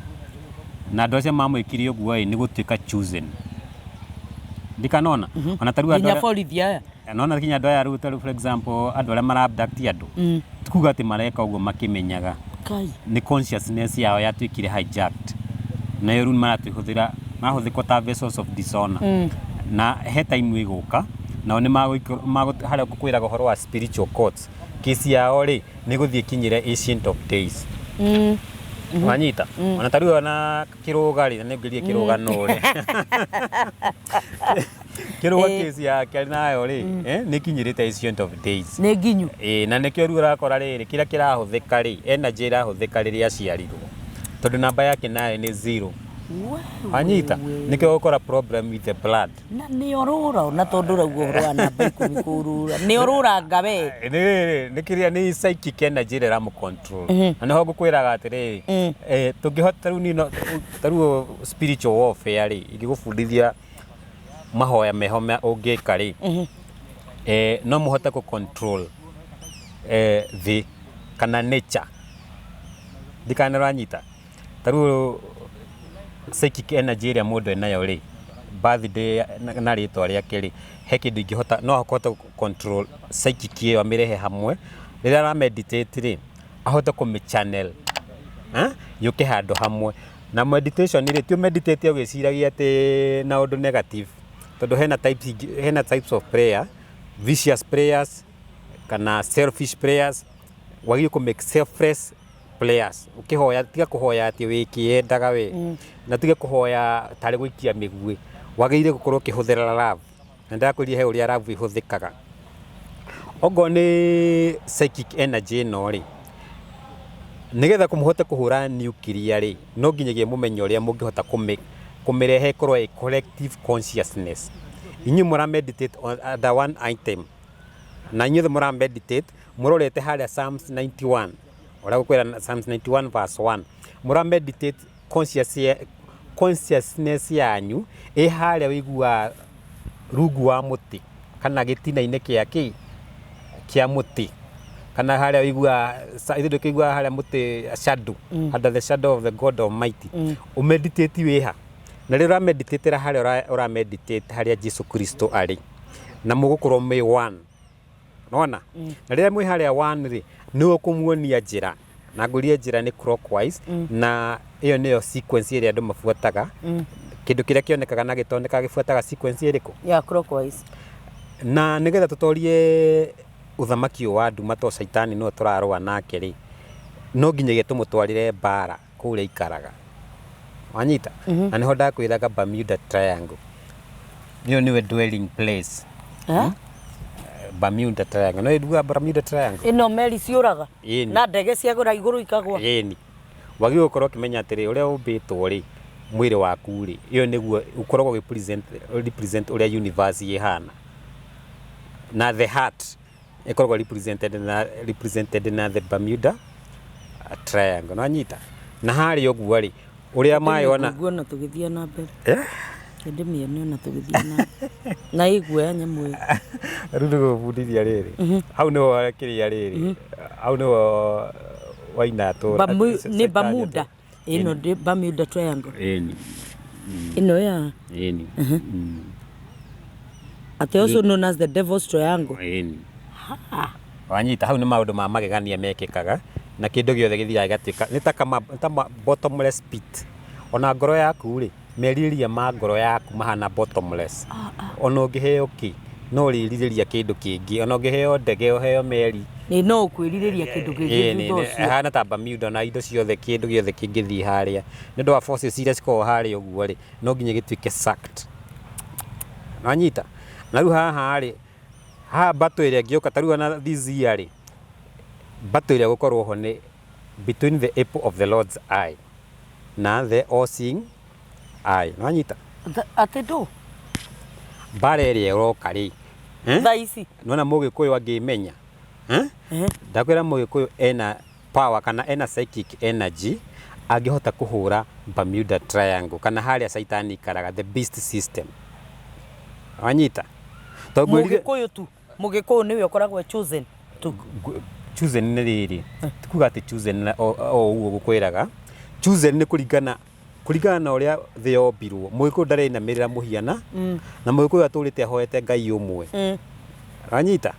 na andũ acio mamwĩkire ũguo ĩ, nĩ gũtuĩka chosen, ndikanona ona ta rĩu andũ nginya borithi aya. Nona kinya andũ aya rĩu, ta rĩu for example andũ arĩa mara abduct andũ, ti kuga atĩ mareka ũguo makĩmenyaga. Kai. Nĩ consciousness yao yatuĩkire hijacked, nayo rĩu maratũhũthĩra, marahũthĩkwo ta vessels of dishonor. Na he time ĩgũka nao nĩ harĩa ngũkwĩraga ũhoro wa spiritual courts, kesi yao rĩ, nĩ gũthiĩ ĩkinyĩre Ancient of Days. Wanyita? Ona ta rĩu ona kĩrũga rĩ, na nĩ ngĩrie kĩrũga no rĩ, kĩrũga kesi yake nayo rĩ, nĩ ĩkinyĩrĩte Ancient of Days. Nĩ nginyu. Ĩĩ, na nĩkĩo rĩu ũrakora rĩrĩ, kĩrĩa kĩrahũthĩka rĩ, energy ĩrahũthĩka rĩrĩa aciarirwo, tondũ namba yake nayo nĩ zero. Wanyita? Nĩkĩo ũgũkora problem with the blood. Na nĩ orũra, ona tondũ ũrauga ũhoro wa namba 10 kũrũra, nĩ orũranga we. Nĩ nĩ kĩrĩa nĩ psychic energy ĩrĩa ĩramũ control, na nĩho ngũkwĩraga atĩrĩrĩ, tũngĩhota rĩu niĩ ta rĩu spiritual warfare rĩ, ingĩgũbundithia mahoya meho ũngĩka rĩ, no mũhote kũ control thĩ kana nature. Ndikana ũranyita? Ta rĩu psychic energy ĩrĩa mũndũ enayo rĩ, birthday na rĩtwa rĩake rĩ, he kĩndũ ingĩhota, no ahote control psychic ĩyo, amĩrehe hamwe rĩrĩa ara meditate rĩ, ahote kũmĩ channel yũke handũ hamwe. Na meditation rĩ, ti meditate ũgĩciragia atĩ na ũndũ negative, tondũ hena types ingĩ, hena types of prayer, vicious prayers kana selfish prayers. Wagĩrĩirwo kũ make selfless prayers. Ũkĩhoya, tiga kũhoya atĩ wĩkĩendaga we, na tiga kũhoya tarĩ gũikia mĩguĩ. Wagĩrĩire gũkorwo ũkĩhũthĩra love, na ndakwĩrire he ũrĩa love ĩhũthĩkaga. Okorwo nĩ psychic energy ĩno rĩ, nĩgetha mũhote kũhũra nuclear rĩ, no nginyagia mũmenye ũrĩa mũngĩhota kũmĩrehe ĩkorwo ĩ collective consciousness. Inyuĩ mũra meditate under one item, na inyuothe mũra meditate mũrorete harĩa Psalms 91, ũrĩa gũkwĩra Psalms 91 verse 1, mũra meditate, consciousness yanyu ĩ harĩa ũiguaga rungu wa mũtĩ kana gĩtina-inĩ kĩa kĩ kĩa mũtĩ, kana harĩa ũiguaga ithuĩ ndũkĩiguaga harĩa mũtĩ shadow, under the shadow of the God Almighty. Ũmeditate wĩha, na rĩrĩa ũrameditatĩra harĩa ũrameditate, harĩa Jesu Kristo arĩ, na mũgũkorwo mwĩ one. Nona na rĩrĩa mwĩ harĩa one rĩ, nĩwe ũkũmuonia njĩra, na ngũrie njĩra nĩ clockwise, na ĩyo nĩyo sequence ĩrĩa andũ mabuataga. Kĩndũ kĩrĩa kĩonekaga na gĩtonekaga gĩbuataga sequence ĩrĩkũ? Ya clockwise. Na nĩgetha tũtorie ũthamaki ũyũ wa nduma, to caitani nĩwe tũrarũa nake rĩ, no nginyagia tũmũtwarĩre mbara kũrĩa aikaraga. Wanyita? Na nĩho ndakwĩraga Bermuda Triangle ĩyo nĩwe dwelling place. Eh? Bermuda Triangle, no ĩnduga Bermuda Triangle. Ĩno meri ciũraga? Ĩni. Na ndege ciagũra igũrũ ikagwa? Ĩni. Wagĩrĩirwo gũkorwo ũkĩmenya atĩrĩ, ũrĩa ũmbĩtwo rĩ, Mwĩrĩ waku rĩ, ĩyo nĩguo ũkoragwo ũgĩ represent ũrĩa universe ĩhana. Na the heart ĩkoragwo represented na the Bermuda Triangle. Nĩwanyita? Na harĩa ũguo rĩ, ũrĩa maĩ ona Nguona tũgĩthiĩ na mbere. Eh? Ndĩmĩone ona tũgĩthiĩ na na ĩguoya nyamũ ĩyo. Rĩu nĩgũbundithia rĩrĩ, hau nĩho kĩrĩa rĩrĩ, hau nĩho waina. Nĩ Bermuda ĩno, ndĩ Bermuda Triangle. Ĩni. Ĩno ya Ĩni. Atĩ also known as the Devil's Triangle. Ĩni, wanyita? Hau nĩ maũndũ ma magegania mekĩkaga, na kĩndũ gĩothe gĩthiaga gĩgatuĩka nĩ ta kama nĩ ta bottomless pit. Ona ngoro yaku rĩ, merirĩria ma ngoro yaku mahana bottomless. Ona ũngĩheo kĩ, no ũrĩrirĩria kĩndũ kĩngĩ. Ona ũngĩheo ndege, ũheo meri. Nĩ no ũkwĩrirĩria kĩndũ kĩngĩ thutha ũcio. Ĩhana ta Bermuda, na indo ciothe, kĩndũ gĩothe kĩngĩthiĩ harĩa nĩ ũndũ wa forces iria cikoragwo harĩa ũguo rĩ, no nginya gĩtuĩke sucked. Wanyita? Na rĩu haha rĩ, haha battle ĩrĩa ĩngĩũka ta rĩu ona this year rĩ, battle ĩrĩa gũkorwo ho nĩ between the apple of the Lord's eye na the all seeing eye. Nĩwanyita? Atĩ ndũ? Mbara ĩrĩa ĩroka rĩ, eh? Thaa ici. Nona Mũgĩkũyũ angĩmenya, eh? Ndakwĩra Mũgĩkũyũ ena power kana ena psychic energy angĩhota kũhũra Bermuda Triangle kana harĩa Caitani ikaraga, the beast system. Wanyita? Tondũ ngwĩrire Mũgĩkũyũ tu, Mũgĩkũyũ nĩwe ũkoragwo chosen tu? Chosen nĩ rĩrĩ, ti kuga atĩ chosen na o ũguo gũkwĩraga chosen, nĩ kũringana na ũrĩa thĩ yombirwo. Mũgĩkũyũ ndareinamĩrĩra mũhiana, na Mũgĩkũyũ atũrĩte ahoete Ngai ũmwe. Wanyita?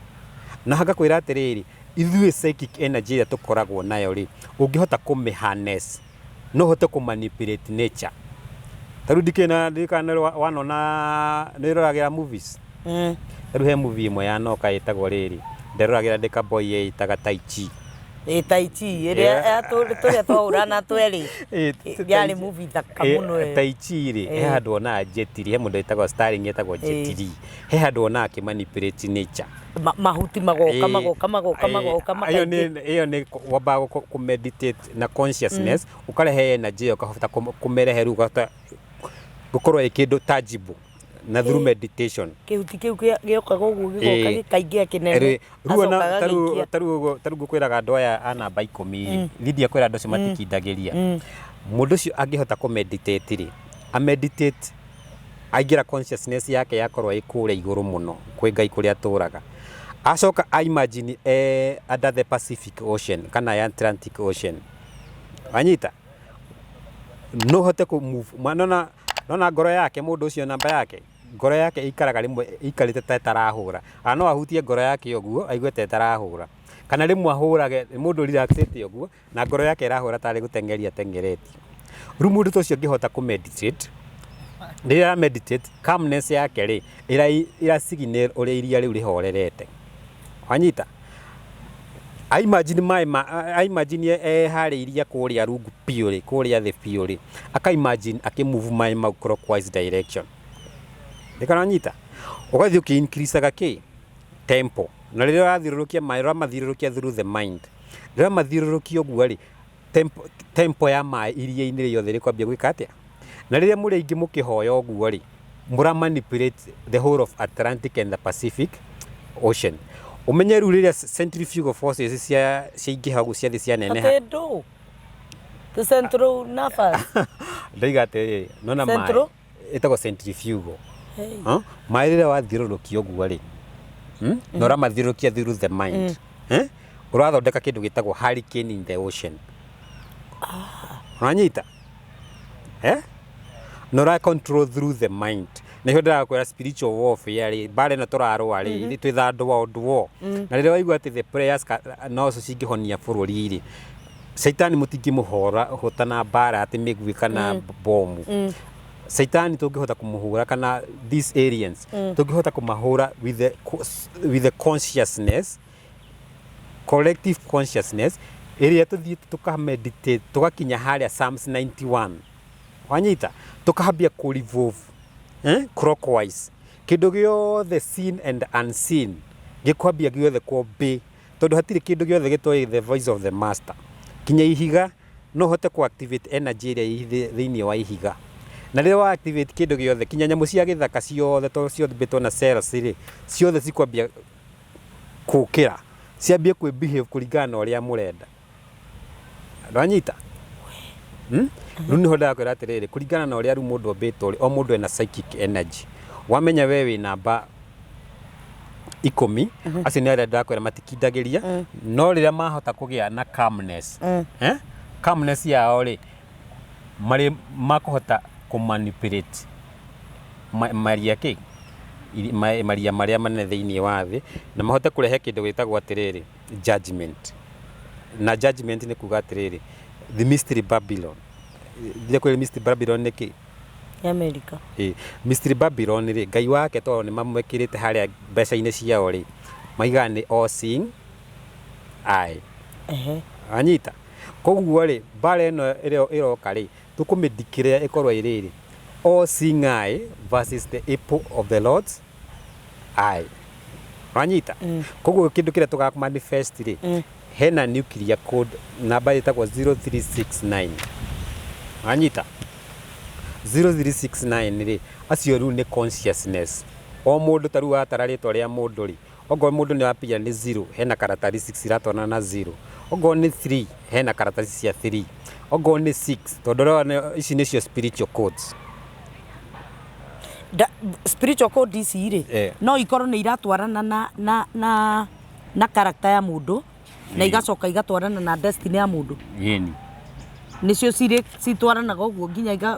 Na ngakwĩra atĩrĩrĩ, ithuĩ psychic energy ĩrĩa tũkoragwo nayo rĩ, ũngĩhota kũmĩ harness, no ũhote kũ manipulate nature. Ta rĩu ndikĩna ndirikana wanona nĩ wĩroragĩra movies? Ta rĩu he movie ĩmwe yanoka ĩtagwo rĩrĩ, nderoragĩra ndĩ kaboy, ĩtaga Tai Chi. Ĩ, Tai Chi ĩrĩa tũrĩa twahũrana twerĩ. Yarĩ movie thaka mũno ĩyo. Tai Chi rĩ, he handũ onaga Jet Li, he mũndũ wĩtagwo starring etagwo Jet Li, he handũ onaga akĩ manipulate nature. Mahuti magoka, magoka, magoka, magoka. Ĩyo makaingĩ. Nĩ ĩyo nĩ wambaga kũ meditate na consciousness, ũkarehe energy ĩyo, ũkahota kũmĩrehe rĩu, ũkahota gũkorwo ĩ kĩndũ tangible na through meditation. Kĩhuti kĩu gĩokaga ũguo, gĩgoka, gĩkaingĩha kĩnene. Rĩu ona acoka agagĩikia. Ta rĩu ngũkwĩraga andũ aya a namba 10 rĩ, Lydia, kwĩra andũ acio matikindagĩria. Mũndũ ũcio angĩhota kũ meditate rĩ, a meditate aingĩra consciousness yake yakorwo ĩ kũrĩa igũrũ mũno kwĩ Ngai kũrĩa atũraga, acoka a imagine under the Pacific Ocean kana ya Atlantic Ocean. Wanyita? No ũhote kũ move nona ngoro yake, mũndũ ũcio namba yake, ngoro yake ĩikaraga rĩmwe ĩikarĩte ta ĩtarahũra, ana no ahutie ngoro yake ũguo aigue ta ĩtarahũra, kana rĩmwe ahũrage mũndũ relaxĩte ũguo na ngoro yake ĩrahũra tarĩ gũteng'eria ateng'eretio. Rĩu mũndũ ta ũcio angĩhota kũ meditate, rĩrĩa ara meditate, calmness yake rĩ, ĩra signal ũrĩa iria rĩu rĩhorerete. Wanyita? A imagine maĩ ma a imagine e harĩa iria kũrĩa rungu biũ rĩ, kũrĩa thĩ biũ rĩ, aka imagine akĩ move maĩ mau clockwise direction. Ndĩkana wanyita? Ũgathiĩ ũkĩ increase kĩ tempo, na rĩrĩa ũrathiũrũrũkia maĩ, ũramathiũrũrũkia through the mind. Rĩrĩa ũramathiũrũrũkia ũguo rĩ, tempo ya maĩ iria-inĩ rĩothe rĩkwambia gwĩka atĩa? Na rĩrĩa mũrĩ aingĩ mũkĩhoya ũguo rĩ, mũra manipulate the whole of Atlantic and the Pacific Ocean. Ũmenye rĩu rĩrĩa centrifugal forces cia ciaingĩha ũguo, ciathiĩ cianeneha. Atĩ ndũ the central nervous. Ndaiga atĩrĩrĩ, nona maĩ Central? Ĩtagwo centrifugal. Hey. Huh? Maĩ rĩrĩa wathiũrũrũkia ũguo rĩ, Na ũramathiũrũrũkia through the mind, eh? Ũrathondeka kĩndũ gĩtagwo hurricane in the ocean. Ũranyita, eh? Na ũra control through the mind. Nĩkĩo ndĩrakwĩra spiritual warfare rĩ, mbara ĩno tũrarũa rĩ, ithuĩ twĩ third world war. Na rĩrĩa waigua atĩ the prayers nocio cingĩhonia bũrũri rĩ, Caitani mũtingĩmũhũra hota na mbara atĩ mĩguĩ kana bomu. Caitani tũngĩhota kũmũhũra, kana these aliens tũngĩhota kũmahũra with the consciousness, collective consciousness ĩrĩa tũthiĩte tũka meditate, tũgakinya harĩa Psalms 91. Wanyita? Tũkambia kũ revolve, eh? Clockwise, kĩndũ gĩothe seen and unseen gĩkwambia gĩothe kũ obey, tondũ hatirĩ kĩndũ gĩothe gĩtoĩ the voice of the master. Kinya ihiga no ũhote kũ activate energy ĩrĩa ĩ thĩinĩ wa ihiga. Na rĩrĩa wa activate kĩndũ gĩothe, kinya nyamũ cia gĩthaka ciothe, tondũ ciombĩtwo na cells rĩ, ciothe cikwambia kũkĩra, ciambie kwĩ behave kũringana na ũrĩa mũrenda. Ndwanyita? Hmm? Rĩu nĩho ndakwĩra atĩrĩrĩ, kũringana na ũrĩa rĩu mũndũ ombĩtwo rĩ, o mũndũ ena psychic energy. Wamenya we wĩ namba 10, acio nĩ arĩa ndakwĩra matikindagĩria, no rĩrĩa mahota kũgĩa na calmness, eh? Calmness yao rĩ, marĩ makũhota kũ manipulate maria kĩ? Maria marĩa manene thĩinĩ wa thĩ, na mahote kũrehe kĩndũ gĩtagwo atĩrĩrĩ, judgment. Na judgment nĩ kuga atĩrĩrĩ, the mystery Babylon. Ndirekwĩra mystery Babylon nĩ kĩ? Nĩ America. Ĩ, mystery Babylon rĩ, Ngai wake tondũ nĩ mamwĩkĩrĩte harĩa mbeca-inĩ ciao rĩ, maigaga nĩ all seeing eye. Wanyita? Koguo rĩ, mbara ĩno ĩrĩa ĩroka rĩ, tũkũmĩ declare ĩkorwo ĩ rĩrĩ, all seeing eye versus the apple of the Lord's eye. Wanyita? Koguo kĩndũ kĩrĩa tũga manifest rĩ, hena nuclear code namba ĩtagwo 0369. Wanyita? 0369 rĩ, acio rĩu nĩ consciousness. O mũndũ ta rĩu watara rĩtwa rĩa mũndũ rĩ, okorwo mũndũ nĩ wambia nĩ 0, hena characteristics iratwarana na 0. Okorwo nĩ 3, hena characteristics cia 3. Okorwo nĩ 6, tondũ ũrona ici nĩcio spiritual codes. Spiritual code ici rĩ, no ikorwo nĩ iratwarana na character ya mũndũ, na igacoka igatwarana na destiny ya mũndũ. Ĩni. Nĩcio cirĩ citwaranaga ũguo nginya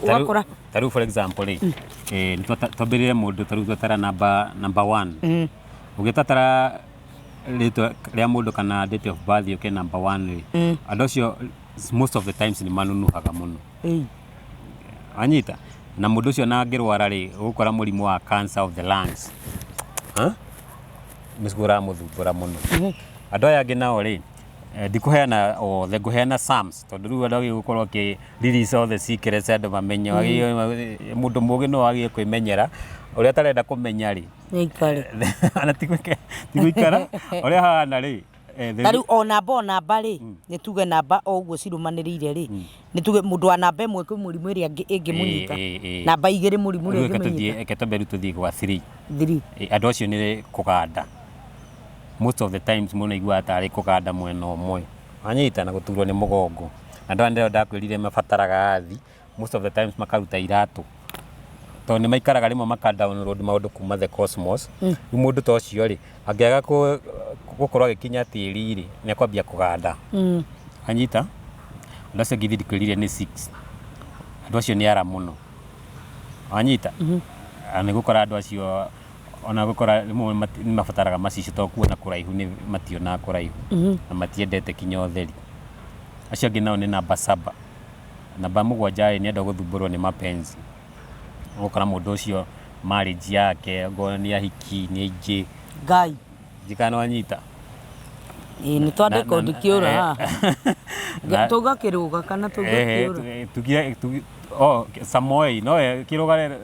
ũgakora. Ta rĩu for example rĩ, twambĩrĩre mũndũ ta rĩu twatara number 1. Ũgĩtatara rĩtwa rĩa mũndũ kana date of birth yũke number 1 rĩ, andũ acio most of the times nĩ manunuhaga mũno. Wanyita? Na mũndũ ũcio na angĩrwara rĩ, ũgũkora mũrimũ wa cancer of the lungs. Nĩguo ũramũthumbũra mũno. Andũ aya angĩ nao rĩ, ndikũheana othe, ngũheana sums, tondũ rĩu andũ agĩrĩirwo gũkorwo ũkĩ release all the secrets andũ mamenye. Mũndũ mũgĩ no agĩe kwĩmenyera, ũrĩa atarenda kũmenya rĩ, Nĩaikare. Ona ti gũikara, ũrĩa ahana rĩ, Ta rĩu o namba rĩ, nĩ tuge namba o ũguo cirũmanĩrĩire rĩ, nĩ tuge mũndũ wa namba 1 kwĩ mũrimũ ĩrĩa ĩngĩmũnyita, namba 2 mũrimũ ũrĩa ĩngĩmũnyita. Reke twambe rĩu tũthiĩ gwa 3. 3. Andũ acio nĩ kũganda. Most of the times mũndũ aiguaga tarĩ kũganda mwena ũmwe. Wanyita na gũturwo nĩ mũgongo. Na andũ aya nĩo ndakwĩrire mabataraga athi, most of the times makaruta iratũ. Tondũ nĩ maikaraga rĩmwe maka download maũndũ kuma the cosmos. Rĩu mũndũ ta ũcio rĩ, angĩaga gũkorwo agĩkinya tĩri rĩ, nĩ ekwambia kũganda. Wanyita? Andũ acio angĩ ithuĩ ndikwĩrire nĩ 6. Andũ acio nĩ ara mũno. Wanyita? Na nĩ gũkora andũ acio ona gũkora rĩmwe nĩ mabataraga macicio tondũ kuona kũraihu nĩ mationaga kũraihu. Na matiendete kinya ũtheri. Acio angĩ nao nĩ namba 7. Namba 7 rĩ, nĩ andũ a gũthumbũrwo nĩ mapenzi. Ũgakora mũndũ ũcio marriage yake okorwo nĩ ahiki nĩ aingĩ. Ngai. Ndiũĩ kana nĩ wanyita. Ĩĩ nĩ twandĩka ndikĩũra haha. Tũgakĩrũga kana tũgakĩũra. Samoei no kĩrũga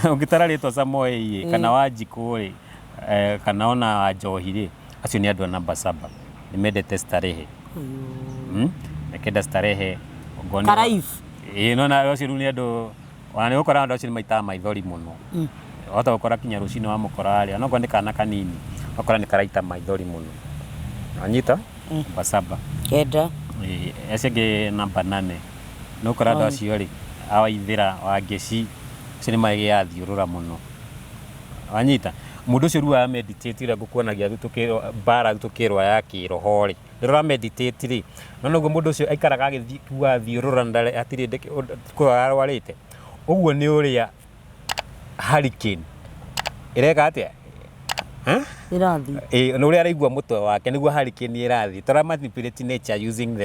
ũngĩtara rĩtwa Samoei kana Wanjikũ rĩ, kana ona Wanjohi rĩ, acio nĩ andũ a namba 7. Nĩ mendete starehe. Makenda starehe. Karaibu. Ĩĩ no na acio rĩu nĩ andũ, ona nĩ ũgũkora andũ acio nĩ maitaga maithori mũno. Wahota gũkora kinya rũcinĩ wamũkora rĩ, onokorwo nĩ kana kanini, ũgakora nĩ karaita maithori mũno. Wanyita? Namba 7. 9. Ĩĩ, acio angĩ namba 8. Nĩ ũgũkora andũ acio rĩ, a Waithĩra, Wangeci, acio nĩ magĩaga thiũrũra mũno. Wanyita? Mũndũ ũcio rĩu wa meditate ũrĩa ngũkuonagia rĩu tũkĩrwo mbara rĩu tũkĩrwo ya kĩroho rĩ, rĩrĩa ũra meditate rĩ, no noguo mũndũ ũcio aikaraga agĩkuaga thiũrũra na hatirĩ hĩndĩ kũrwara arwarĩte. Ũguo nĩ ũrĩa hurricane ĩreka atĩa? Ĩrathiĩ. Ĩĩ nĩ ũrĩa araigua mũtwe wake nĩguo hurricane ĩrathiĩ. Tũra manipulate nature using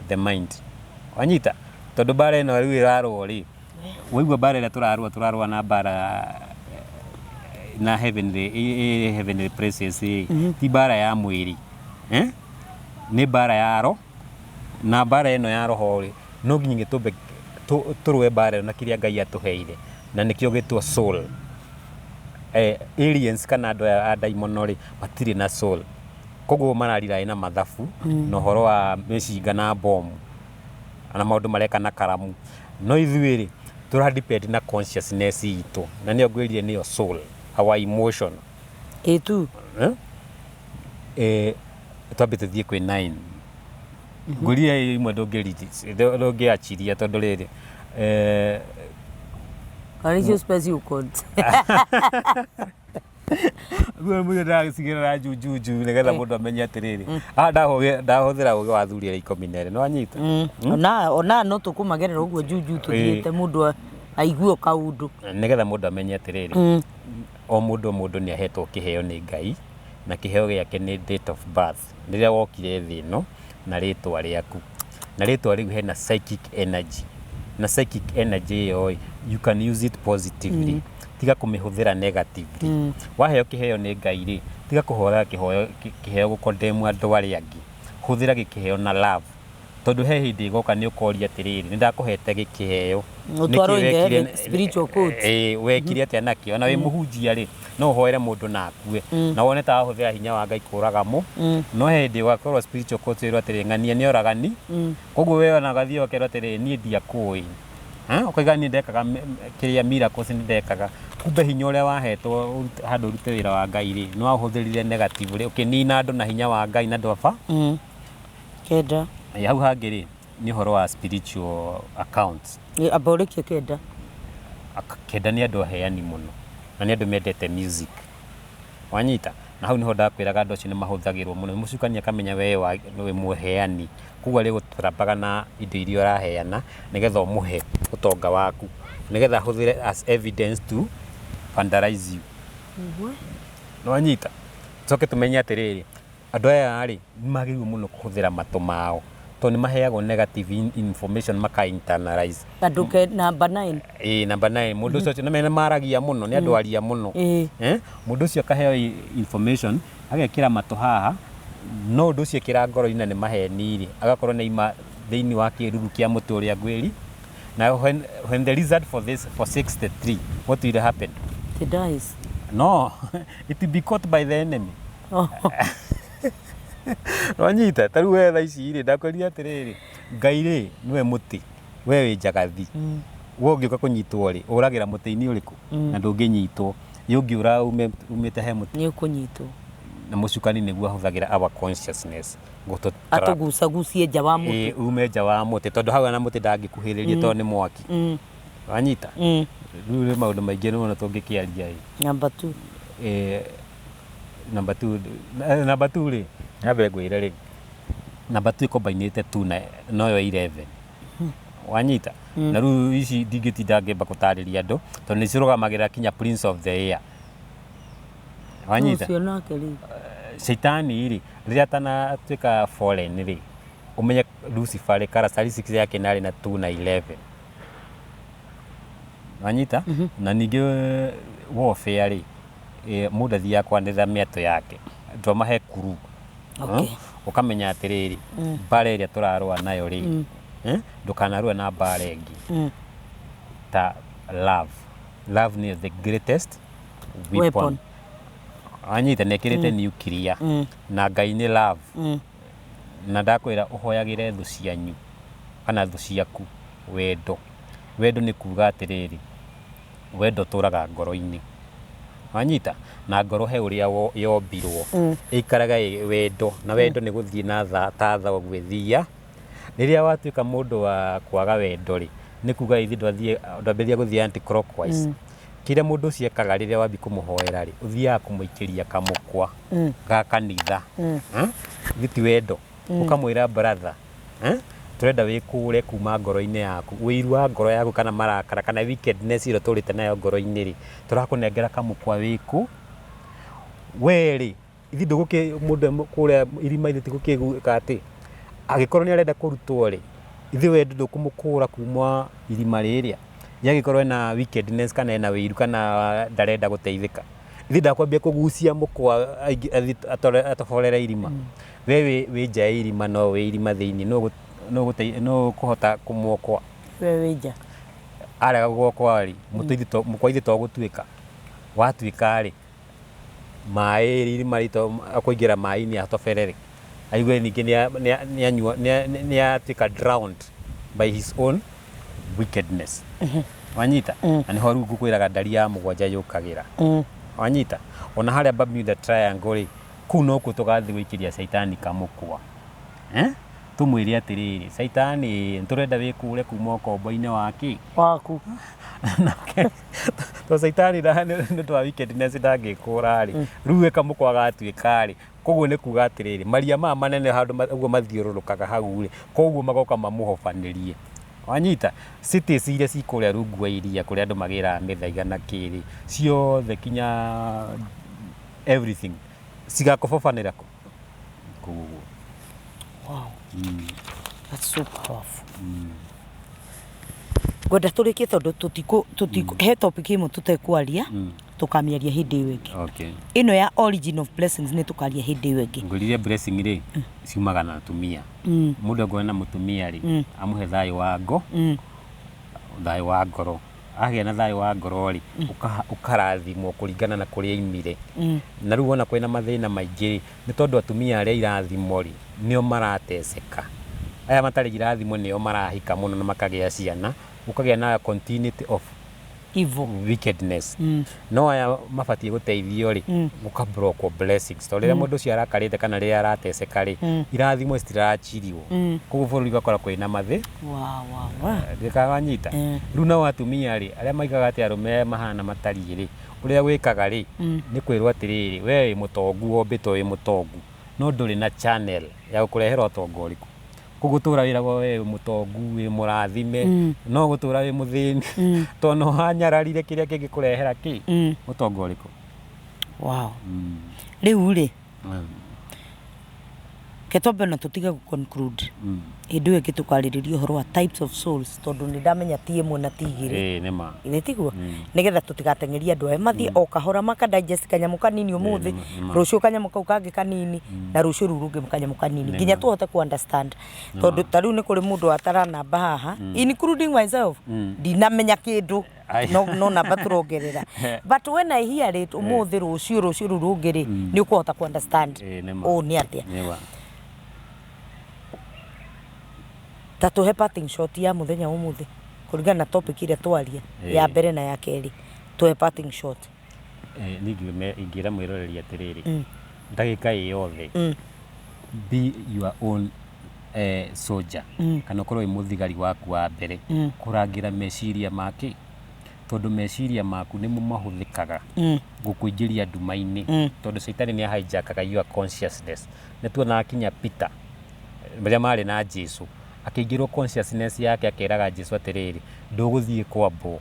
the mind. Wanyita? Tondũ mbara ĩno rĩu ĩrarũo rĩ, waigua mbara ĩrĩa tũrarũa, tũrarũa na mbara na heavenly, heavenly places ĩ, ti mbara ya mwĩrĩ. Nĩ mbara ya roho, na mbara ĩno ya roho rĩ, no nginya tũmbe tũrũe mbara ĩno na kĩrĩa Ngai atũheire, na nĩkĩo gĩtwo soul. Aliens kana andũ aya a ndaimono rĩ, matirĩ na soul. Koguo mararira na mathabu, na ũhoro wa mĩcinga na bomu, na maũndũ mareka na karamu. No ithuĩ rĩ, tũra depend na consciousness itũ, na nĩyo ngwĩrire nĩyo soul, our emotion. Ĩ tu. Eh? Eh, twambe tũthiĩ kwĩ nine. Ngwĩrire imwe ndũngĩachiria tondũ rĩrĩ, eh, Kana nĩcio special codes. Rĩu mũndũ ndagĩcigĩrĩra njunjunju nĩgetha mũndũ amenye atĩrĩrĩ, haha ndahũthĩra ũgĩ wa athuri arĩa 12, nĩwanyita? Ona no tũkũmagerera ũguo njunju tũthiĩte mũndũ aigue kaũndũ. Nĩgetha mũndũ amenye atĩrĩrĩ, o mũndũ o mũndũ nĩ ahetwo kĩheo nĩ Ngai, na kĩheo gĩake nĩ date of birth, rĩrĩa wokire thĩ ĩno na rĩtwa rĩaku. Na rĩtwa rĩu hena psychic energy, na psychic energy ĩyo ĩ, you can use it positively. Tiga kũmĩhũthĩra negatively. Waheo kĩheo nĩ Ngai rĩ, tiga kũhoya kĩheo gũ condemn andũ arĩa angĩ. Hũthĩra gĩkĩheo na love. Tondũ he hĩndĩ ĩgoka nĩ ũkoria atĩrĩrĩ, nĩ ndakũhete gĩkĩheo. Ũtwarwo in the heaven, spiritual court. Ĩĩ, wekire atĩa nakĩo? Ona wĩ mũhunjia rĩ, no ũhoere mũndũ na akue. Na wone ta wahũthĩra hinya wa Ngai kũraga mũ. No he hĩndĩ ũgakorwo spiritual court ĩrwo atĩrĩrĩ, ng'ania nĩ oragani. Koguo we ona ũgathiĩ ũkerwo atĩrĩrĩ, niĩ ndiakũĩ. Ũkauga niĩ ndekaga kĩrĩa miracles nĩ ndekaga. Kumbe hinya ũrĩa wahetwo handũ ũrute wĩra wa Ngai rĩ, nĩ waũhũthĩrire negatively, ũkĩnina andũ na hinya wa Ngai na ndwaba. Kenda. Hau hangĩ rĩ, nĩ ũhoro wa spiritual accounts. Amba ũrĩkie kenda. Kenda nĩ andũ aheani mũno, na nĩ andũ mendete music. Wanyita? Na hau nĩho ndakwĩraga andũ acio nĩ mahũthagĩrwo mũno. Mũcukani akamenya we wĩ mũheani, koguo arĩgũtrambaga na indo iria ũraheana nĩgetha ũmũhe ũtonga waku, nĩgetha ahũthĩre as evidence to vandalize you. Nĩwanyita? Tũcoke tũmenye atĩrĩrĩ, andũ aya rĩ, nĩ magĩrĩirwo mũno kũhũthĩra matũ mao, tondũ nĩ maheagwo negative information maka internalize. Andũ ke number 9. Ĩĩ, number 9, mũndũ ũcio nĩ maragia mũno, nĩ andũ aria mũno. Mũndũ ũcio akaheo information, agekĩra matũ haha, no ũndũ ũcio ekĩra ngoro-inĩ na nĩ maheni rĩ, agakorwo nĩ aima thĩinĩ wa kĩruru kĩa mũtĩ ũrĩa ngwĩri. Na when the lizard for this forsakes the tree, what will happen? It dies. No, it will be caught by the enemy. Wanyita, ta rĩu we thaa ici rĩ, ndakwĩrire atĩrĩrĩ, Ngai rĩ, nĩwe mũtĩ, we wĩ njagathi. We ũngĩũka kũnyitwo rĩ, ũragĩra mũtĩ-inĩ ũrĩkũ? Na ndũngĩnyitwo. Ĩ ũngĩũra umĩte he mũtĩ? Nĩ ũkũnyitwo. Na mũcukani nĩguo ahũthagĩra our consciousness gũtũ trap. Atũgucagucie nja wa mũtĩ. Ĩ, ume nja wa mũtĩ, tondũ hau ona mũtĩ ndangĩkuhĩrĩria tondũ nĩ mwaki. Wanyita? Rĩu nĩ maũndũ maingĩ mũno tũngĩkĩaria ĩ. Number 2. Number 2, number 2 rĩ, nyambe ngwĩre rĩ, number 2 ĩkombainĩte 2 na noyo 11. Wanyita? Na rĩu ici ndingĩtinda ngĩamba gũtarĩria andũ, tondũ nĩ cirũgamagĩrĩra kinya prince of the air. Wanyita? Ũcio nake rĩ. Shaitani rĩ, rĩrĩa atanatuĩka fallen rĩ, ũmenye Lucifer rĩ, characteristics yake nĩ arĩ na 2 na 11. Wanyita? Na ningĩ warfare rĩ, mũndũ athiaga kwanĩrĩra mĩatũ yake, ndwamahe kuru. Ũkamenya atĩrĩrĩ, mbara ĩrĩa tũrarũa nayo rĩ, ndũkanarũe na mbara ĩngĩ ta love. Love nĩyo the greatest weapon. Wanyita, nĩ ĩkĩrĩte nuclear. Na Ngai nĩ love. Na ndakwĩra ũhoyagĩre thũ cianyu kana thũ ciaku wendo. Wendo nĩ kuga atĩrĩrĩ, wendo ũtũraga ngoro-inĩ. Wanyita? Na ngoro he ũrĩa yombirwo. Ĩikaraga ĩ wendo, na wendo nĩ gũthiĩ na ta tha ũguo ĩthia. Rĩrĩa watuĩka mũndũ wa kwaga wendo rĩ, nĩ kuga ithuĩ ndwambĩrĩria gũthiĩ anti-clockwise. Kĩrĩa mũndũ ũcio ekaga rĩrĩa wambia kũmũhoera rĩ, ũthiaga kũmũikĩria kamũkwa ga kanitha. Githĩ ti wendo? Ũkamwĩra brother, tũrenda wĩkũre kuma ngoro-inĩ yaku. Ũiru wa ngoro yaku kana marakara kana wickedness ĩrĩa ũtũrĩte nayo ngoro-inĩ rĩ, tũrakũnengera kamũkwa wĩkũ. We rĩ, ithuĩ ndũgũkĩ mũndũ kũrĩa irima-inĩ tigũkĩgwĩka atĩ, angĩkorwo nĩ arenda kũrutwo rĩ, ithuĩ we ndũkũmũkũra kuma irima rĩrĩa. Ye angĩkorwo ena wickedness kana ena ũiru kana ndarenda gũteithĩka. Ithuĩ ndakwambia kũgucia mũkwa atoborere irima. We wĩ nja ya irima no wĩ irima thĩinĩ, nũ ũkũhota kũmwokoa? We wĩ nja. Arega gũgwokoa rĩ, mũkwa ithuĩ to gũtuĩka. Watuĩka rĩ, maĩ irima ritũ akũingĩra maĩ-inĩ atoberere. Aigue ningĩ nĩ atuĩka drowned by his own Wickedness, wanyita? Na nĩho rĩu ngũkwĩraga ndari ya mũgwanja yũkagĩra, wanyita? Ona harĩa Bermuda Triangle rĩ, kũu nokuo tũgathiĩ gũikĩria caitani kamũkwa, eh? Tũmwĩre atĩrĩrĩ, caitani, nĩtũrenda wĩkũre kuma ũkombo-inĩ wa kĩ? Waku. Nake to caitani nĩ ũndũ wa wickedness ndangĩkũra rĩ, rĩu we kamũkwa gatuĩka rĩ, koguo nĩ kuga atĩrĩrĩ, maria maya manene handũ ũguo mathiũrũrũkaga hau rĩ, koguo magoka mamũhobanĩrie, wanyita? Cities iria ci kũrĩa rungu wa iria kũrĩa andũ magĩraga mĩthaiga na kĩrĩ ciothe kinya everything cigakũbobanĩra kũ kũu ũguo. Wow. That's so powerful. Ngwenda tũrĩkie tondũ tũtikũ tũtikũ he topic ĩmwe tũtekwaria, tũkamĩaria hĩndĩ ĩyo ĩngĩ. Ĩno ya origin of blessings nĩ tũkaria hĩndĩ ĩyo ĩngĩ. Ngwĩrire blessing rĩ ciumaga na atumia. Mũndũ angĩona na mũtumia rĩ, amũhe thayũ wa ngo thayũ wa ngoro, agĩa na thayũ wa ngoro rĩ, ũkarathimwo kũringana na kũrĩa aimire. Na rĩu wona kwĩna mathĩna maingĩ rĩ, nĩ tondũ atumia arĩa irathimo rĩ nĩo marateceka, aya matarĩ irathimo nĩo marahika mũno na makagĩa ciana, gũkagĩa na continuity of evil, wickedness. No aya mabatiĩ gũteithio rĩ, gũkabrokwo blessings, tondũ rĩrĩa mũndũ ũcio arakarĩte kana rĩrĩa arateceka rĩ, irathimo citirachiriwo, koguo bũrũri ũgakora kwĩna mathĩ. Ndĩkawanyita. Rĩu nao atumia rĩ, arĩa maigaga atĩ arũme mahana matariĩ rĩ, ũrĩa wĩkaga rĩ nĩ kwĩrwo atĩrĩrĩ, we wĩ mũtongu, wombĩtwo wĩ mũtongu, no ndũrĩ na channel ya gũkũrehera ũtonga ũrĩkũ. Koguo tũra wĩragwo we wĩ mũtongu, wĩ mũrathime, no gũtũra wĩ mũthĩni tondũ no wanyararire kĩrĩa kĩngĩkũrehera kĩ ũtonga ũrĩkũ. Wow. Rĩu rĩ, ke twambe na tũtige gũ conclude, hĩndĩ ĩyo ĩngĩ tũkarĩrĩria ũhoro wa types of souls, tondũ nĩ ndamenya ti ĩmwe na ti igĩrĩ. Ĩĩ, nĩ ma. Githĩ tiguo? Nĩgetha tũtigateng'erie andũ aya, mathiĩ o kahora maka digest kanyamũ kanini ũmũthĩ, Nĩ ma. rũciũ kanyamũ kau kangĩ kanini, na rũciũ rũu rũngĩ kanyamũ kanini, Nĩ nginya ma. tũhote ku understand, tondũ ta rĩu nĩ kũrĩ mũndũ ataranamba haha, including myself, ndinamenya kĩndũ. Ai. No namba tũrongerera, but when I hear it ũmũthĩ, rũciũ, rũciũ rũu rũngĩ rĩ, nĩ ũkũhota ku understand. Ĩĩ, nĩ ma. Ũũ nĩ atĩa? Nĩ ma. Ta tũhe parting shot ya mũthenya wa ũmũthĩ kũringana na topic ĩrĩa twaria ya mbere na ya kerĩ. Tũhe parting shot. Niĩ ingĩra mwĩroreri atĩrĩrĩ, ndagĩka ĩ yothe, be your own soldier, kana ũkorwo wĩ mũthigari waku wa mbere kũrangĩra meciria make, tondũ meciria maku nĩmo mahũthĩkaga gũkũingĩria nduma-inĩ, tondũ caitani nĩ hijack-aga your consciousness. Nĩ tuonaga kinya Peter rĩrĩa marĩ na Jesu akĩingĩrwo consciousness yake, akĩraga Jesu atĩrĩrĩ, ndũgũthiĩ kwambwo,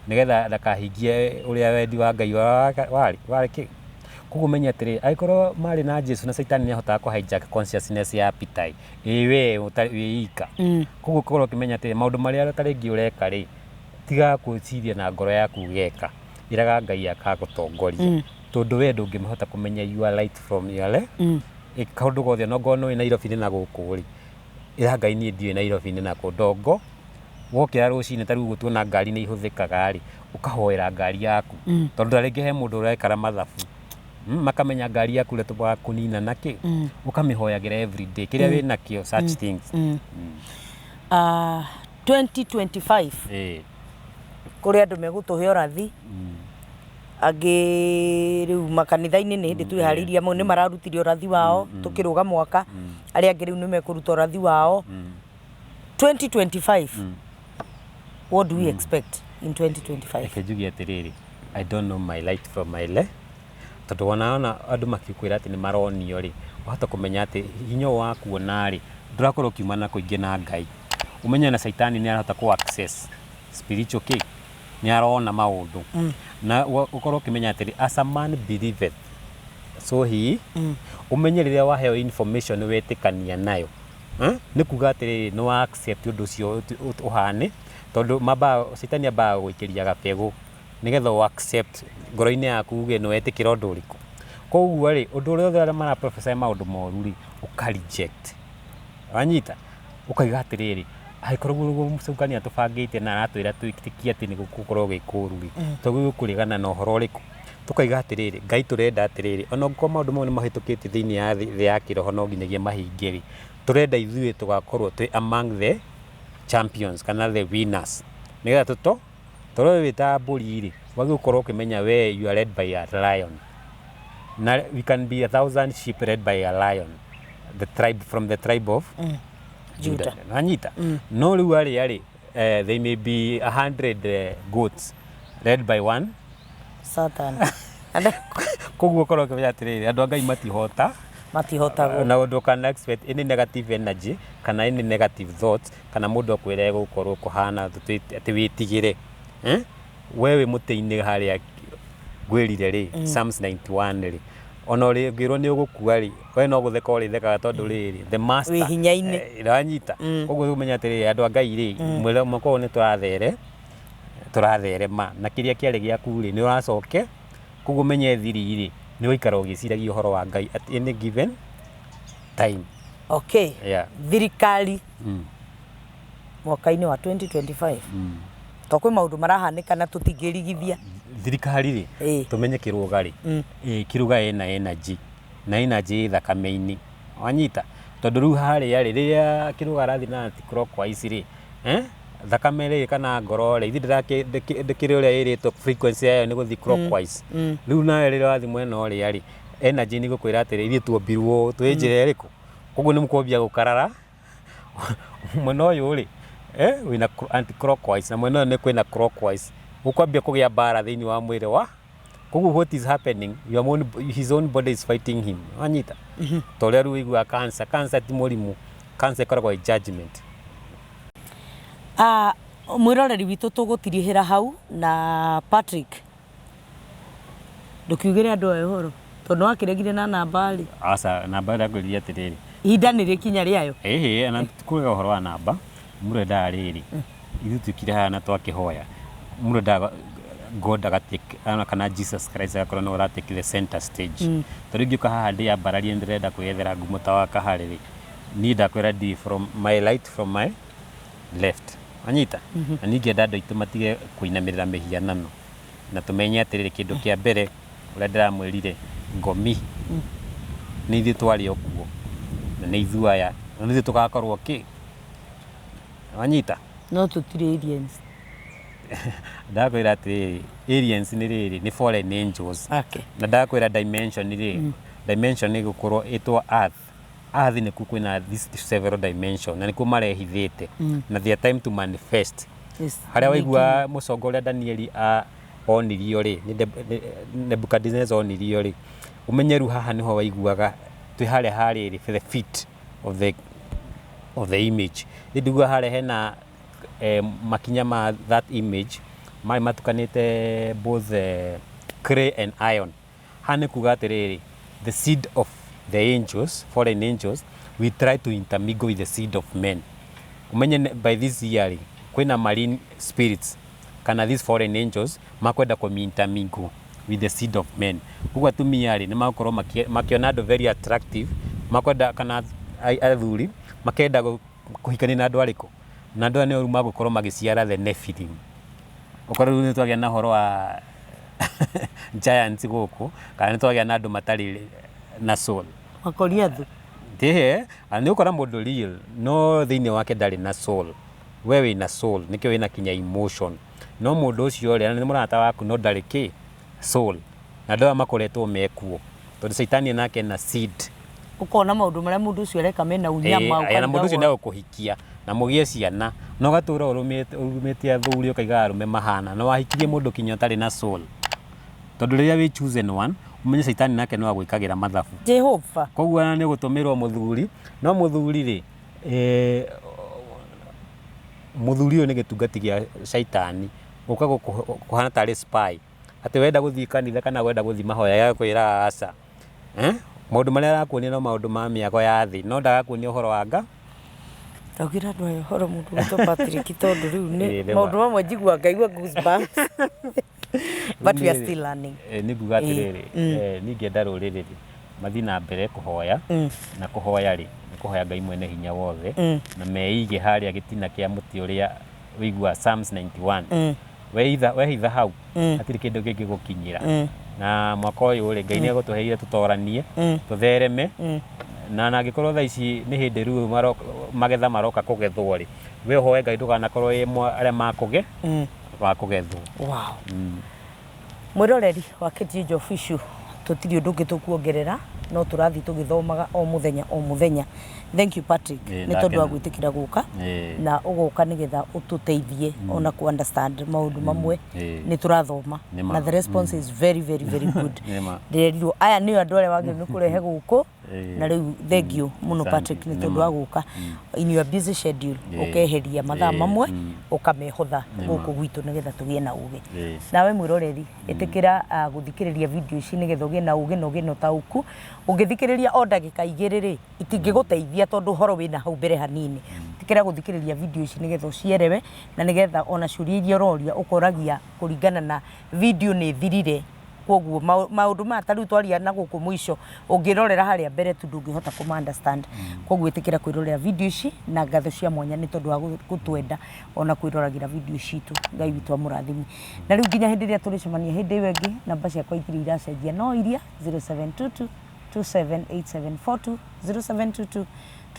nĩgetha ndakahingie ũrĩa wendi wa Ngai warĩ kĩ. Koguo menye atĩrĩrĩ, angĩkorwo marĩ na Jesu na caitani nĩ ahotaga kũ hijack consciousness ya Peter, ĩ we wĩ ika? Koguo ũkorwo ũkĩmenya atĩrĩ, maũndũ marĩa ta rĩngĩ ũreka rĩ, tigaga gwĩciria na ngoro yaku ũgeka, ĩraga Ngai akagũtongoria, tondũ we ndũngĩhota kũmenya your right from your left. Kaũndũ gothe, ona ongorwo nĩ Nairobi nĩ na gũkũ rĩ, ĩra Ngai, niĩ ndiũĩ Nairobi nĩ nakũ. Ndongo wokĩra rũcinĩ, ta rĩu ũguo tuona ngari nĩ ihũthĩkaga rĩ, ũkahoera ngari yaku, tondũ ta rĩngĩ he mũndũ ũrekara mathabu, makamenya ngari yaku ũrĩa tũbaga kũnina na kĩ, ũkamĩhoyagĩra everyday kĩrĩa wĩ nakĩo, such things. 2025, kũrĩ andũ megũtũhe ũrathi, angĩ rĩu makanitha-inĩ nĩ hĩndĩ twĩharĩirie, amwe nĩ mararutire ũrathi wao tũkĩrũga mwaka, arĩa angĩ rĩu nĩ mekũruta ũrathi wao 2025. What do we expect in 2025? Reke njuge atĩrĩrĩ, I don't know my right from my left, tondũ wona andũ makĩkwĩra atĩ nĩ maronio rĩ, wahota kũmenya atĩ hinya ũyũ wa kuona rĩ, ndũrakorwo ũkiumana kũingĩ na Ngai. Ũmenye na caitani nĩ arahota kũ access spiritual kĩ, nĩ arona maũndũ, na ũkorwo ũkĩmenya atĩrĩ, as a man believeth so he. Ũmenye rĩrĩa waheo information wetĩkania nayo, nĩ kuga atĩrĩrĩ, nĩ wa accept ũndũ ũcio ũhane, tondũ mambaga, caitani ambaga gũikĩria gabegũ nĩgetha ũ accept ngoro-inĩ yaku, uge nĩ wetĩkĩra ũndũ ũrĩkũ. Koguo rĩ, ũndũ ũrĩa othe arĩa mara prophesy maũndũ moru rĩ, ũka reject, wanyita? Ũkaiga atĩrĩrĩ, angĩkorwo guo mũcukani atũbangĩte na aratwĩra twĩtĩkie atĩ nĩ gũgũkorwo gwĩ kũru rĩ, twagĩrĩirwo kũregana na ũhoro ũrĩkũ? Tũkaiga atĩrĩrĩ, Ngai, tũrenda atĩrĩrĩ, ona angĩkorwo maũndũ mau nĩ mahĩtũkĩte thĩinĩ ya thĩ ya kĩroho, no nginyagia mahinge rĩ, tũrenda ithuĩ tũgakorwo twĩ among the Champions kana the winners, nĩgetha tũto tondũ we wĩ ta mbũri rĩ, wagĩrĩirwo gũkorwo ũkĩmenya we you are led by a lion. Na we can be a thousand sheep led by a lion, the tribe from the tribe of Judah. Nanyita no rĩu arĩa rĩ, they may be 100 goats led by one Satan. Koguo ũkorwo ũkĩmenya atĩrĩrĩ, andũ a Ngai matihota Matihotagwo. Na ũndũ kana expect any negative energy kana any negative thoughts kana mũndũ akwĩre gũkorwo kũhana atĩ wĩtigĩre, eh? We wĩ mũtĩ-inĩ harĩa ngwĩrire rĩ, Psalms 91 rĩ, ona ũngĩrwo nĩ ũgũkua rĩ, we no gũtheka ũrĩthekaga tondũ rĩrĩ the master Wĩ hinya-inĩ. Wanyita. Koguo ũmenye atĩrĩrĩ, andũ a Ngai rĩ, mwĩra mwaka ũyũ nĩ tũratherema na kĩrĩa kĩarĩ gĩaku rĩ, nĩ ũracoke. Koguo ũmenye thiri rĩ, nĩ ũikara ũgĩciragia ũhoro wa Ngai at any given time. Okay. Thirikari mwaka-inĩ wa 2025, to kwĩ maũndũ marahanĩka na tũtingĩrigithia. Thirikari rĩ, tũmenye kĩrũga rĩ, kĩrũga ĩna energy na energy ĩ thakame-inĩ, wanyita? Tondũ rĩu harĩa rĩ, rĩrĩa kĩrũga arathiĩ na anti clockwise rĩ, eh? Thakame rĩ kana ngoro rĩ, ithuĩ ndĩkĩrĩ ũrĩa ĩrĩtwo frequency yayo nĩ gũthiĩ clockwise. Rĩu nawe rĩrĩa wathiĩ mwena ũrĩa rĩ, energy nĩ gũkwĩra atĩrĩ, ithuĩ tuombirwo twĩ njĩra ĩrĩkũ, koguo nĩ mũkwambia gũkarara. Mwena ũyũ rĩ, wĩna anti clockwise na mwena ũyũ nĩ kwĩna clockwise, gũkwambia kũgĩa mbara thĩinĩ wa mwĩrĩ wa. Koguo what is happening, your own, his own body is fighting him, wanyita? Ta ũrĩa rĩu ũiguaga cancer, cancer ti mũrimũ, cancer ĩkoragwo ĩ judgment. Ah, mwĩroreri witũ, tũgũtirihĩra hau na Patrick, ndũkiugĩre andũ aya ũhoro tondũ wakĩregire na namba rĩ. Aca, namba ĩrĩa ngwĩrire atĩrĩrĩ, ihinda nĩ rĩkinya rĩayo. Ĩhĩ, na kũrega ũhoro wa namba, mũndũ endaga rĩrĩ, ithuĩ twĩkire haha na twakĩhoya, mũndũ endaga God agatake kana Jesus Christ agakorwo nĩwe ũratake the center stage. Tondũ ingĩũka haha ndĩyambararie ndĩrenda kwĩyethera ngumo ta wa Kaharĩ rĩ, niĩ ndakwĩra ndi from my right, from my left, wanyita? Na niĩ ingĩenda andũ aitũ matige kũinamĩrĩra mĩhianano na tũmenye atĩrĩrĩ, kĩndũ kĩa mbere ũrĩa ndĩramwĩrire, ngomi nĩ ithuĩ twarĩ o kuo na nĩ ithuĩ aya na nĩ ithuĩ tũgakorwo kĩ, wanyita? No tũtirĩ aliens. Ndakwĩra atĩrĩrĩ, aliens nĩ rĩrĩ, nĩ fallen angels. Na ndakwĩra dimension rĩ, dimension nĩ gũkorwo ĩtwo earth. Earth nĩkuo kwĩna this several dimension na nĩkuo marehithĩte na their time to manifest. Harĩa waigua mũcongo ũrĩa Danieli onirio rĩ, nĩ Nebuchadnezzar onirio rĩ, ũmenye rĩu haha nĩho waiguaga twĩ harĩa harĩrĩ the feet of the image. Rĩu ndiguaga harĩa hena makinya ma that image marĩ matukanĩte both clay and iron. Haha nĩ kuga atĩrĩrĩ, the seed of the angels, fallen angels, we try to intermingle with the seed of men. Ũmenye by this year rĩ, kwĩna marine spirits kana these fallen angels makwenda kũ intermingle with the seed of men. Koguo atumia rĩ, nĩ magũkorwo makĩona andũ very attractive, makwenda kana athuri makenda kũhikania na andũ arĩkũ, na andũ aya nĩo rĩu magũkorwo magĩciara the Nephilim. Ũkorwo rĩu nĩ twagĩa na ũhoro wa giants gũkũ kana nĩ twagĩa na andũ matarĩ na soul. Makoriathu. Ĩhĩ, nĩ ũkora mũndũ real no thĩinĩ wake ndarĩ na soul. We wĩna soul nĩkĩo wĩna kinya emotion, no mũndũ ũcio rĩ, nĩ mũrata waku no ndarĩ kĩ soul. Na andũ aya makoretwo mekuo tondũ caitani nake ena seed. Ũkona maũndũ marĩa mũndũ ũcio areka mena unyama. Na mũndũ ũcio nĩ egũkũhikia na mũgĩe ciana na ũgatũra ũrumĩte athuri, ũkaiga arũme mahana na wahikirie mũndũ kinya ũtarĩ na soul. Tondũ rĩrĩa wĩ chosen one, ũmenye caitani nake no agwĩkagĩra mathabu. Jehova. Koguo ona nĩ ũgũtũmĩrwo mũthuri, no mũthuri rĩ, mũthuri ũyũ nĩ gĩtungati gĩa caitani gũka kũhana tarĩ spy, atĩ wenda gũthiĩ kanitha kana wenda gũthiĩ mahoya agakwĩra aca, eh? Maũndũ marĩa arakuonia no maũndũ ma mĩago ya thĩ, no ndagakuonia ũhoro wa nga. Ndaugĩra andũ aya ũhoro mũndũ gwĩtwo Patrick, tondũ rĩu nĩ maũndũ mamwe njiguaga ngaigua goosebumps, but we are still learning. Nĩ nguga atĩrĩrĩ, niĩ ingĩenda rũrĩrĩ rĩ mathiĩ na mbere kũhoya, na kũhoya rĩ, nĩ kũhoya Ngai mwene hinya wothe, na meige harĩa gĩtina kĩa mũtĩ ũrĩa ũiguaga Psalms 91. Weitha wehitha hau, hatirĩ kĩndũ kĩngĩgũkinyĩra. Na mwaka ũyũ rĩ, Ngai nĩ egũtũheire tũtoranie, tũthereme, na angĩkorwo thaa ici nĩ hĩndĩ rĩu magetha maroka kũgethwo rĩ, We ũhoe Ngai ndũkanakorwo wĩ mwa arĩa makũge wakũgethwo. Wow. Mwĩroreri wa KTN Official, tũtirĩ ũndũ ũngĩ tũkuongerera, no tũrathiĩ tũgĩthomaga o mũthenya o mũthenya. Thank you, Patrick, nĩ tondũ wa ndakena. Gwĩtĩkĩra gũka na ũgoka nĩgetha ũtũteithie ona kũ understand maũndũ mamwe. Nĩ tũrathoma Nĩ ma. Na the response is very, very, very good. Nĩ ma. Ndĩrerirwo aya nĩo andũ arĩa wagĩrĩirwo nĩ kũrehe gũkũ. Na rĩu thank you mũno, Asante. Patrick, nĩ Nĩ tondũ ma. wa gũka in your busy schedule, ũkeheria mathaa mamwe ũkamehotha gũkũ gwitũ nĩgetha tũgĩe na ũgĩ. Nawe mwĩroreri, ĩtĩkĩra gũthikĩrĩria video ici nĩgetha ũgĩe na ũgĩ na ũgĩe na ũtaũku. Ũngĩthikĩrĩria o ndagĩka 2 rĩ, itingĩgũteithia tondũ ũhoro wĩna hau mbere hanini. Ĩtĩkĩra gũthikĩrĩria video ici nĩgetha ũcierewe na nĩgetha ona ciũria iria ũroria ũkoragia kũringana na video nĩ ĩthirire. Koguo maũndũ maya ta rĩu twaria na gũkũ mũico, ũngĩrorera harĩa mbere tu ndũngĩhota kũma understand. Koguo ĩtĩkĩra kwĩrorera video ici, na ngatho cia mwanya nĩ tondũ wa gũtwenda ona kwĩroragĩra video citũ. Ngai witũ amũrathime. Na rĩu nginya hĩndĩ ĩrĩa tũrĩcemania hĩndĩ ĩyo ĩngĩ, namba ciakwa itirĩ iracenjia, no iria 0722 278742, 0722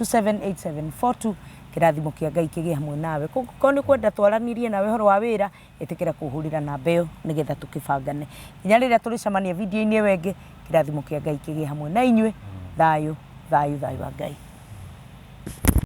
278742. Kĩrathimo kĩa Ngai kĩgĩe hamwe nawe. Kũngĩkorwo nĩ kwenda twaranĩrie nawe ũhoro wa wĩra, ĩtĩkĩra kũhũrĩra namba ĩyo nĩgetha tũkĩbangane. Nginya rĩrĩa tũrĩcemania video-inĩ ĩyo ĩngĩ, kĩrathimo kĩa Ngai kĩgĩe hamwe na inyuĩ. Thayũ, thayũ, thayũ wa Ngai.